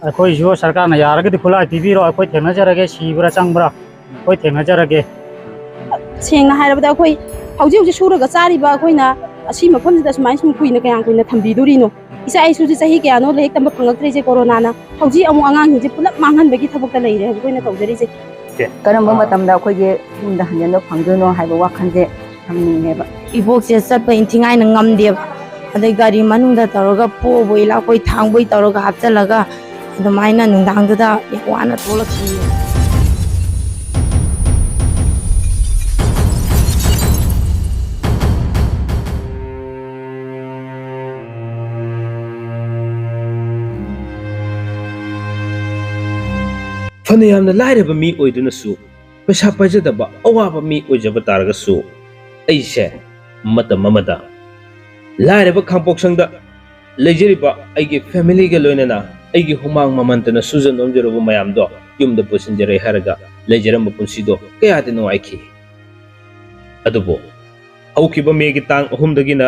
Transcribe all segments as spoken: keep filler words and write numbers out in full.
ꯑꯩꯈꯣꯏꯁꯨ ꯁꯔꯀꯥꯔꯅ ꯌꯥꯔꯒꯗꯤ ꯈꯨꯠꯂꯥꯏ ꯄꯤꯕꯤꯔꯣ, ꯑꯩꯈꯣꯏ ꯊꯦꯡꯅꯖꯔꯒꯦ, ꯁꯤꯕ꯭ꯔꯥ ꯆꯪꯕ꯭ꯔꯥ ꯑꯩꯈꯣꯏ ꯊꯦꯡꯅꯖꯔꯒꯦ꯫ ꯁꯦꯡꯅ ꯍꯥꯏꯔꯕꯗ ꯑꯩꯈꯣꯏ ꯍꯧꯖꯤꯛ ꯍꯧꯖꯤꯛ ꯁꯨꯔꯒ ꯆꯥꯔꯤꯕ ꯑꯩꯈꯣꯏꯅ ꯑꯁꯤ ꯃꯐꯝꯁꯤꯗ ꯁꯨꯃꯥꯏꯅ ꯁꯨꯝ ꯀꯨꯏꯅ ꯀꯌꯥꯝ ꯀꯨꯏꯅ ꯊꯝꯕꯤꯗꯣꯔꯤꯅꯣ? ꯏꯆꯥ ꯏꯁꯨꯁꯦ ꯆꯍꯤ ꯀꯌꯥꯅꯣ ꯂꯥꯏꯔꯤꯛ ꯇꯝꯕ ꯐꯪꯉꯛꯇ꯭ꯔꯤꯁꯦ ꯀꯣꯔꯣꯅꯥꯅ꯫ ꯍꯧꯖꯤꯛ ꯑꯃꯨꯛ ꯑꯉꯥꯡꯁꯤꯡꯁꯦ ꯄꯨꯂꯞ ꯃꯥꯡꯍꯟꯕꯒꯤ ꯊꯕꯛꯇ ꯂꯩꯔꯦ ꯍꯧꯖꯤꯛ ꯑꯩꯈꯣꯏꯅ ꯇꯧꯖꯔꯤꯁꯦ꯫ ꯀꯔꯝꯕ ꯃꯇꯝꯗ ꯑꯩꯈꯣꯏꯒꯤ ꯌꯨꯝꯗ ꯍꯟꯖꯤꯟꯕ ꯐꯪꯗꯣꯏꯅꯣ ꯍꯥꯏꯕ ꯋꯥꯈꯜꯁꯦ ꯊꯝꯅꯤꯡꯉꯦꯕ꯫ ꯏꯕꯣꯛꯁꯦ ꯆꯠꯄ ꯏꯟꯊꯤꯉꯥꯏꯅ ꯉꯝꯗꯦꯕ꯫ ꯑꯗꯩ ꯒꯥꯔꯤ ꯃꯅꯨꯡꯗ ꯇꯧꯔꯒ ꯄꯣꯕꯣꯏ ꯂꯥꯛꯄꯣꯏ ꯊꯥꯡꯕꯣꯏ ꯇꯧꯔꯒ ꯍꯥꯞꯆꯤꯜꯂꯒ ꯑꯗꯨꯃꯥꯏꯅ ꯅꯨꯡꯗꯥꯡꯗꯨꯗ ꯌꯥꯝ ꯋꯥꯅ ꯊꯣꯛꯂꯛꯈꯤ꯫ ꯐꯅ ꯌꯥꯝꯅ ꯂꯥꯏꯔꯕ ꯃꯤ ꯑꯣꯏꯗꯨꯅꯁꯨ, ꯄꯩꯁꯥ ꯄꯥꯏꯖꯗꯕ ꯑꯋꯥꯕ ꯃꯤ ꯑꯣꯏꯖꯕ ꯇꯥꯔꯒꯁꯨ, ꯑꯩꯁꯦ ꯃꯇꯝ ꯑꯃꯗ ꯂꯥꯏꯔꯕ ꯈꯥꯡꯄꯣꯛꯁꯪꯗ ꯂꯩꯖꯔꯤꯕ ꯑꯩꯒꯤ ꯐꯦꯃꯤꯂꯤꯒ ꯂꯣꯏꯅꯅ ꯑꯩꯒꯤ ꯍꯨꯃꯥꯡ ꯃꯃꯟꯇꯅ ꯁꯨꯖ ꯅꯣꯝꯖꯔꯨꯕ ꯃꯌꯥꯝꯗꯣ ꯌꯨꯝꯗ ꯄꯨꯁꯤꯟꯖꯔꯦ ꯍꯥꯏꯔꯒ ꯂꯩꯖꯔꯝꯕ ꯄꯨꯟꯁꯤꯗꯣ ꯀꯌꯥꯗꯤ ꯅꯨꯡꯉꯥꯏꯈꯤ꯫ ꯑꯗꯨꯕꯨ ꯍꯧꯈꯤꯕ ꯃꯦꯒꯤ ꯇꯥꯡ ꯑꯍꯨꯝꯗꯒꯤꯅ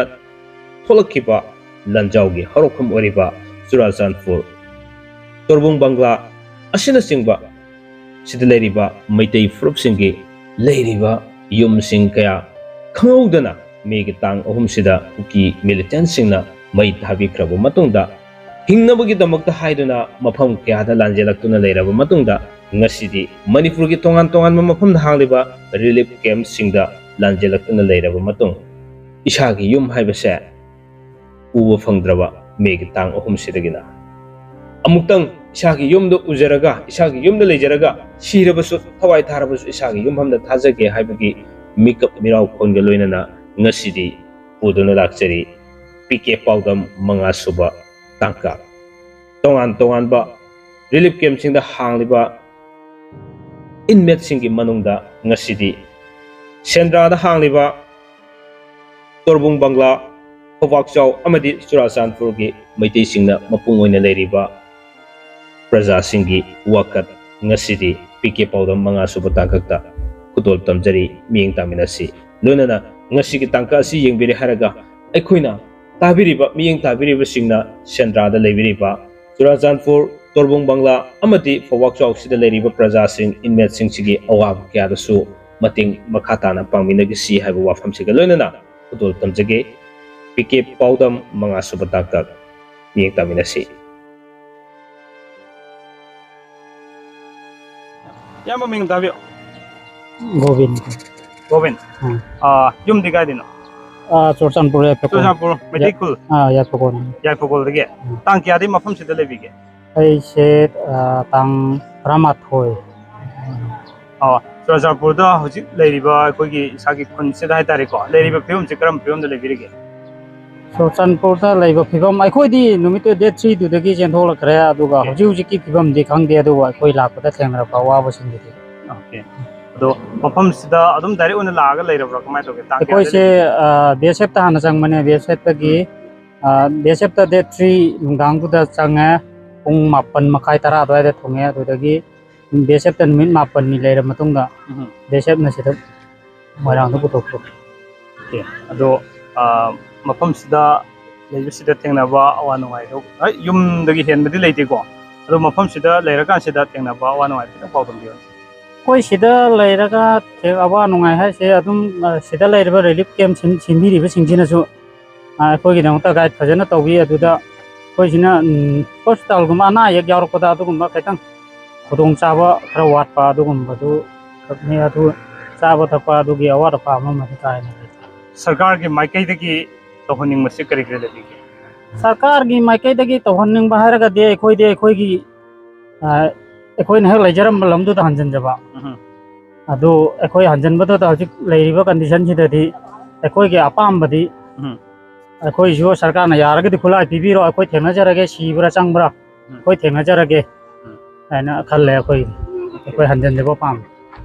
ꯊꯣꯛꯂꯛꯈꯤꯕ ꯂꯥꯟꯖꯥꯎꯒꯤ ꯍꯧꯔꯛꯐꯝ ꯑꯣꯏꯔꯤꯕ ꯆꯨꯔꯥꯆꯥꯟꯄꯨꯔ, ꯇꯣꯔꯕꯨꯡ ꯕꯪꯒ꯭ꯂꯥ ꯑꯁꯤꯅꯆꯤꯡꯕ ꯁꯤꯗ ꯂꯩꯔꯤꯕ ꯃꯩꯇꯩ ꯐꯨꯔꯨꯞꯁꯤꯡꯒꯤ ꯂꯩꯔꯤꯕ ꯌꯨꯝꯁꯤꯡ ꯀꯌꯥ ꯈꯪꯍꯧꯗꯅ ꯃꯦꯒꯤ ꯇꯥꯡ ꯑꯍꯨꯝꯁꯤꯗ ꯀꯨꯀꯤ ꯃꯤꯂꯤꯇꯦꯟꯁꯤꯡꯅ ꯃꯩ ꯊꯥꯕꯤꯈ꯭ꯔꯕ ꯃꯇꯨꯡꯗ, ꯍꯤꯡꯅꯕꯒꯤꯗꯃꯛꯇ ꯍꯥꯏꯗꯨꯅ ꯃꯐꯝ ꯀꯌꯥꯗ ꯂꯥꯟꯖꯦꯜꯂꯛꯇꯨꯅ ꯂꯩꯔꯕ ꯃꯇꯨꯡꯗ, ꯉꯁꯤꯗꯤ ꯃꯅꯤꯄꯨꯔꯒꯤ ꯇꯣꯉꯥꯟ ꯇꯣꯉꯥꯟꯕ ꯃꯐꯝꯗ ꯍꯥꯡꯂꯤꯕ ꯔꯤꯂꯤꯐ ꯀꯦꯝꯞꯁꯤꯡꯗ ꯂꯥꯟꯖꯦꯜꯂꯛꯇꯨꯅ ꯂꯩꯔꯕ ꯃꯇꯨꯡ, ꯏꯁꯥꯒꯤ ꯌꯨꯝ ꯍꯥꯏꯕꯁꯦ ꯎꯕ ꯐꯪꯗ꯭ꯔꯕ ꯃꯦꯒꯤ ꯇꯥꯡ ꯑꯍꯨꯝꯁꯤꯗꯒꯤꯅ ꯑꯃꯨꯛꯇꯪ ꯏꯁꯥꯒꯤ ꯌꯨꯝꯗ ꯎꯖꯔꯒ, ꯏꯁꯥꯒꯤ ꯌꯨꯝꯗ ꯂꯩꯖꯔꯒ, ꯁꯤꯔꯕꯁꯨ, ꯊꯋꯥꯏ ꯊꯥꯔꯕꯁꯨ ꯏꯁꯥꯒꯤ ꯌꯨꯝꯐꯝꯗ ꯊꯥꯖꯒꯦ ꯍꯥꯏꯕꯒꯤ ꯃꯤꯀꯞ ꯃꯤꯔꯥꯎꯈꯣꯟꯒ ꯂꯣꯏꯅꯅ ꯉꯁꯤꯗꯤ ꯄꯨꯗꯨꯅ ꯂꯥꯛꯆꯔꯤ ꯄꯤ ꯀꯦ ꯄꯥꯎꯗꯝ ꯃꯉꯥ ꯁꯨꯕ ꯇꯥꯡꯀꯛ꯫ ꯇꯣꯉꯥꯟ ꯇꯣꯉꯥꯟꯕ ꯔꯤꯂꯤꯐ ꯀꯦꯝꯞꯁꯤꯡꯗ ꯍꯥꯡꯂꯤꯕ ꯏꯟꯃꯦꯠꯁꯤꯡꯒꯤ ꯃꯅꯨꯡꯗ ꯉꯁꯤꯗꯤ ꯁꯦꯟꯗ꯭ꯔꯥꯗ ꯍꯥꯡꯂꯤꯕ ꯇꯣꯔꯕꯨꯡ ꯕꯪꯒ꯭ꯂꯥ, ꯈꯧꯕꯥꯛꯆꯥꯎ ꯑꯃꯗꯤ ꯆꯨꯔꯥꯆꯥꯟꯄꯨꯔꯒꯤ ꯃꯩꯇꯩꯁꯤꯡꯅ ꯃꯄꯨꯡ ꯑꯣꯏꯅ ꯂꯩꯔꯤꯕ ꯄ꯭ꯔꯖꯥꯁꯤꯡꯒꯤ ꯋꯥꯀꯠ ꯉꯁꯤꯗꯤ ꯄꯤ ꯀꯦ ꯄꯥꯎꯗꯝ ꯃꯉꯥ ꯁꯨꯕ ꯇꯥꯡꯀꯛꯇ ꯈꯨꯗꯣꯜ ꯇꯝꯖꯔꯤ꯫ ꯃꯤꯠꯌꯦꯡ ꯇꯥꯃꯤꯟꯅꯁꯤ꯫ ꯂꯣꯏꯅꯅ ꯉꯁꯤꯒꯤ ꯇꯥꯡꯀꯛ ꯑꯁꯤ ꯌꯦꯡꯕꯤꯔꯦ ꯍꯥꯏꯔꯒ ꯑꯩꯈꯣꯏꯅ ꯇꯥꯕꯤꯔꯤꯕ, ꯃꯤꯠꯌꯦꯡ ꯇꯥꯕꯤꯔꯤꯕꯁꯤꯡꯅ ꯁꯦꯟꯗ꯭ꯔꯥꯗ ꯂꯩꯕꯤꯔꯤꯕ ꯆꯨꯔꯥꯆꯥꯟꯄꯨꯔ ꯇꯣꯔꯕꯨꯡ ꯕꯪꯒ꯭ꯂꯥ ꯑꯃꯗꯤ ꯐꯧꯕꯥꯛ ꯆꯥꯎꯁꯤꯗ ꯂꯩꯔꯤꯕ ꯄ꯭ꯔꯖꯥꯁꯤꯡ, inmateꯁꯤꯡꯁꯤꯒꯤ ꯑꯋꯥꯕ ꯀꯌꯥꯗꯁꯨ ꯃꯇꯦꯡ ꯃꯈꯥ ꯇꯥꯅ ꯄꯥꯡꯃꯤꯟꯅꯒꯁꯤ ꯍꯥꯏꯕ ꯋꯥꯐꯝꯁꯤꯒ ꯂꯣꯏꯅꯅ ꯈꯨꯗꯣꯜ ꯇꯝꯖꯒꯦ꯫ ꯄꯤ ꯀꯦ ꯄꯥꯎꯗꯝ, ꯃꯉꯥꯁꯨꯕ ꯇꯥꯡꯀꯛ꯫ ꯃꯤꯠꯌꯦꯡ ꯇꯥꯃꯤꯟꯅꯁꯤ꯫ ꯏꯌꯥꯝꯕ ꯃꯤꯡ ꯑꯝꯇ ꯍꯥꯏꯕꯤꯌꯨ꯫ ꯒꯣꯕꯤꯟ꯫ ꯒꯣꯕꯤꯟ꯫ ꯎꯝ꯫ ꯑꯥ, ꯌꯨꯝꯗꯤ ꯀꯥꯏꯗꯩꯅꯣ? ꯑꯥ, ꯆꯨꯔꯆꯥꯟꯄꯨꯔ ꯌꯥꯏꯐꯀꯣꯜ꯫ ꯆꯨꯔꯆꯥꯟꯄꯨꯔ ꯃꯩꯇꯩ ꯌꯥ-, ꯈꯨꯜ? ꯑꯥ, ꯌꯥꯏꯐꯀꯣꯜ꯫ ꯌꯥꯏꯐꯀꯣꯜꯗꯒꯤ? ꯎꯝ꯫ ꯇꯥꯡ ꯀꯌꯥꯗꯩ ꯃꯐꯝꯁꯤꯗ ꯂꯩꯕꯤꯒꯦ? ꯑꯩꯁꯦ, ꯑꯥ, ꯇꯥꯡ ꯇꯔꯥꯃꯥꯊꯣꯏ꯫ ꯑꯣ, ꯆꯨꯔꯆꯥꯟꯄꯨꯔꯗ ꯍꯧꯖꯤꯛ ꯂꯩꯔꯤꯕ ꯑꯩꯈꯣꯏꯒꯤ ꯏꯁꯥꯒꯤ ꯈꯨꯟꯁꯤꯗ ꯍꯥꯏꯇꯥꯔꯦꯀꯣ, ꯂꯩꯔꯤꯕ ꯐꯤꯕꯝꯁꯤ ꯀꯔꯝꯕ ꯐꯤꯕꯝꯗ ꯂꯩꯕꯤꯔꯤꯒꯦ? ꯆꯨꯔꯆꯥꯟꯄꯨꯔꯗ ꯂꯩꯕ ꯐꯤꯕꯝ, ꯑꯩꯈꯣꯏꯗꯤ ꯅꯨꯃꯤꯠꯇꯨ date three ꯗꯨꯗꯒꯤ ꯆꯦꯟꯊꯣꯛꯂꯛꯈ꯭ꯔꯦ, ꯑꯗꯨꯒ ꯑꯣꯀꯦ꯫ ꯍꯧꯖꯤꯛ ꯍꯧꯖꯤꯛꯀꯤ ꯐꯤꯕꯝꯗꯤ ꯈꯪꯗꯦ, ꯑꯗꯨꯕꯨ ꯑꯩꯈꯣꯏ ꯂꯥꯛꯄꯗ ꯊꯦꯡꯅꯔꯛꯄ ꯑꯋꯥꯕꯁꯤꯡꯗꯨꯗꯤ꯫ ꯑꯣꯀꯦ꯫ ꯑꯗꯣ ꯃꯐꯝꯁꯤꯗ ꯑꯗꯨꯝ direct ꯑꯣꯏꯅ ꯂꯥꯛꯑꯒ ꯂꯩꯔꯕ꯭ꯔꯥ? ꯀꯃꯥꯏꯅ ꯇꯧꯒꯦ? ꯇꯥꯡ ꯀꯌꯥꯗ ꯑꯩꯈꯣꯏꯁꯦ, ꯂꯩꯕꯤꯒꯦ? ꯑ, ꯕꯤ ꯑꯦꯁ ꯑꯦꯐꯇ ꯍꯥꯟꯅ ꯆꯪꯕꯅꯦ, ꯕꯤ ꯑꯦꯁ ꯑꯦꯐꯇꯒꯤ, ꯎꯝ꯫ ꯑ, ꯕꯤ ꯑꯦꯁ ꯑꯦꯐꯇ date three ꯅꯨꯡꯗꯥꯡꯗꯨꯗ ꯆꯪꯉꯦ, ꯄꯨꯡ ꯃꯥꯄꯟ ꯃꯈꯥꯏ, ꯇꯔꯥ ꯑꯗꯨꯋꯥꯏꯗ ꯊꯨꯡꯉꯦ꯫ ꯑꯗꯨꯗꯒꯤ ꯕꯤ ꯑꯦꯁ ꯑꯦꯐꯇ ꯅꯨꯃꯤꯠ ꯃꯥꯄꯟꯅꯤ ꯂꯩꯔ ꯃꯇꯨꯡꯗ ꯎꯝ꯫ ꯕꯤ ꯑꯦꯁ ꯑꯦꯐꯅ ꯁꯤꯗ ꯃꯣꯏꯔꯥꯡꯗ ꯄꯨꯊꯣꯛꯈ꯭ꯔꯦ꯫ ꯑꯣꯀꯦ꯫ ꯑꯗꯣ, ꯑ, ꯃꯐꯝꯁꯤꯗ ꯂꯩꯕꯁꯤꯗ ꯊꯦꯡꯅꯕ ꯑꯋꯥ ꯅꯨꯡꯉꯥꯏꯗꯣ, ꯍꯣꯏ, ꯌꯨꯝꯗꯒꯤ ꯍꯦꯟꯕꯗꯤ ꯂꯩꯇꯦꯀꯣ, ꯑꯗꯣ ꯃꯐꯝꯁꯤꯗ ꯂꯩꯔꯀꯥꯟꯁꯤꯗ ꯊꯦꯡꯅꯕ ꯑꯋꯥ ꯅꯨꯡꯉꯥꯏ ꯈꯤꯇꯪ ꯄꯥꯎꯗꯝꯕꯤꯌꯨ꯫ ꯑꯩꯈꯣꯏ ꯁꯤꯗ ꯂꯩꯔꯒ ꯊꯦ-, ꯑꯋꯥ ꯅꯨꯡꯉꯥꯏ ꯍꯥꯏꯁꯦ ꯑꯗꯨꯝ, ꯑ, ꯁꯤꯗ ꯂꯩꯔꯤꯕ relief camp ꯁꯤꯟ-, ꯁꯤꯟꯕꯤꯔꯤꯕꯁꯤꯡꯁꯤꯅꯁꯨ, ꯑ, ꯑꯩꯈꯣꯏꯒꯤꯗꯃꯛꯇ guide ꯐꯖꯅ ꯇꯧꯕꯤ꯫ ꯑꯗꯨꯗ ꯑꯩꯈꯣꯏꯁꯤꯅ, ꯎꯝ, hospitalꯒꯨꯝꯕ ꯑꯅꯥ ꯑꯌꯦꯛ ꯌꯥꯎꯔꯛꯄꯗ ꯑꯗꯨꯒꯨꯝꯕ ꯈꯤꯇꯪ ꯈꯨꯗꯣꯡꯆꯥꯕ ꯈꯔ ꯋꯥꯠꯄ ꯑꯗꯨꯒꯨꯝꯕꯗꯨ ꯈꯛꯅꯤ꯫ ꯑꯗꯨ ꯆꯥꯕ ꯊꯛꯄ ꯑꯗꯨꯒꯤ ꯑꯋꯥꯠ ꯑꯄꯥ ꯑꯃꯃꯗꯤ ꯀꯥ ꯍꯦꯟꯅ ꯂꯩꯇꯦ꯫ ꯁꯔꯀꯥꯔꯒꯤ ꯃꯥꯏꯀꯩꯗꯒꯤ ꯇꯧꯍꯟꯅꯤꯡꯕꯁꯤ ꯀꯔꯤ ꯀꯔꯤ ꯂꯩꯕꯤꯒꯦ? ꯁꯔꯀꯥꯔꯒꯤ ꯃꯥꯏꯀꯩꯗꯒꯤ ꯇꯧꯍꯟꯅꯤꯡꯕ ꯍꯥꯏꯔꯒꯗꯤ ꯑꯩꯈꯣꯏꯗꯤ ꯑꯩꯈꯣꯏꯒꯤ, ꯑ, ꯑꯩꯈꯣꯏꯅ ꯍꯦꯛ ꯂꯩꯖꯔꯝꯕ ꯂꯝꯗꯨꯗ ꯍꯟꯖꯤꯟꯖꯕ꯫ ꯎꯝ꯫ ꯑꯗꯨ ꯑꯩꯈꯣꯏ ꯍꯟꯖꯤꯟꯕꯗꯨꯗ ꯍꯧꯖꯤꯛ ꯂꯩꯔꯤꯕ conditionꯁꯤꯗꯗꯤ ꯑꯩꯈꯣꯏꯒꯤ ꯑꯄꯥꯝꯕꯗꯤ ꯎꯝ꯫ ꯑꯩꯈꯣꯏꯁꯨ ꯁꯔꯀꯥꯔꯅ ꯌꯥꯔꯒꯗꯤ ꯈꯨꯠꯂꯥꯏ ꯄꯤꯕꯤꯔꯣ, ꯑꯩꯈꯣꯏ ꯊꯦꯡꯅꯖꯔꯒꯦ, ꯁꯤꯕ꯭ꯔꯥ ꯆꯪꯕ꯭ꯔꯥ ꯎꯝ꯫ ꯑꯩꯈꯣꯏ ꯊꯦꯡꯅꯖꯔꯒꯦ ꯎꯝ꯫ ꯍꯥꯏꯅ ꯈꯜꯂꯦ꯫ ꯑꯩꯈꯣꯏ, ꯑꯩꯈꯣꯏ ꯍꯟꯖꯤꯟꯖꯕ ꯄꯥꯝꯃꯤ꯫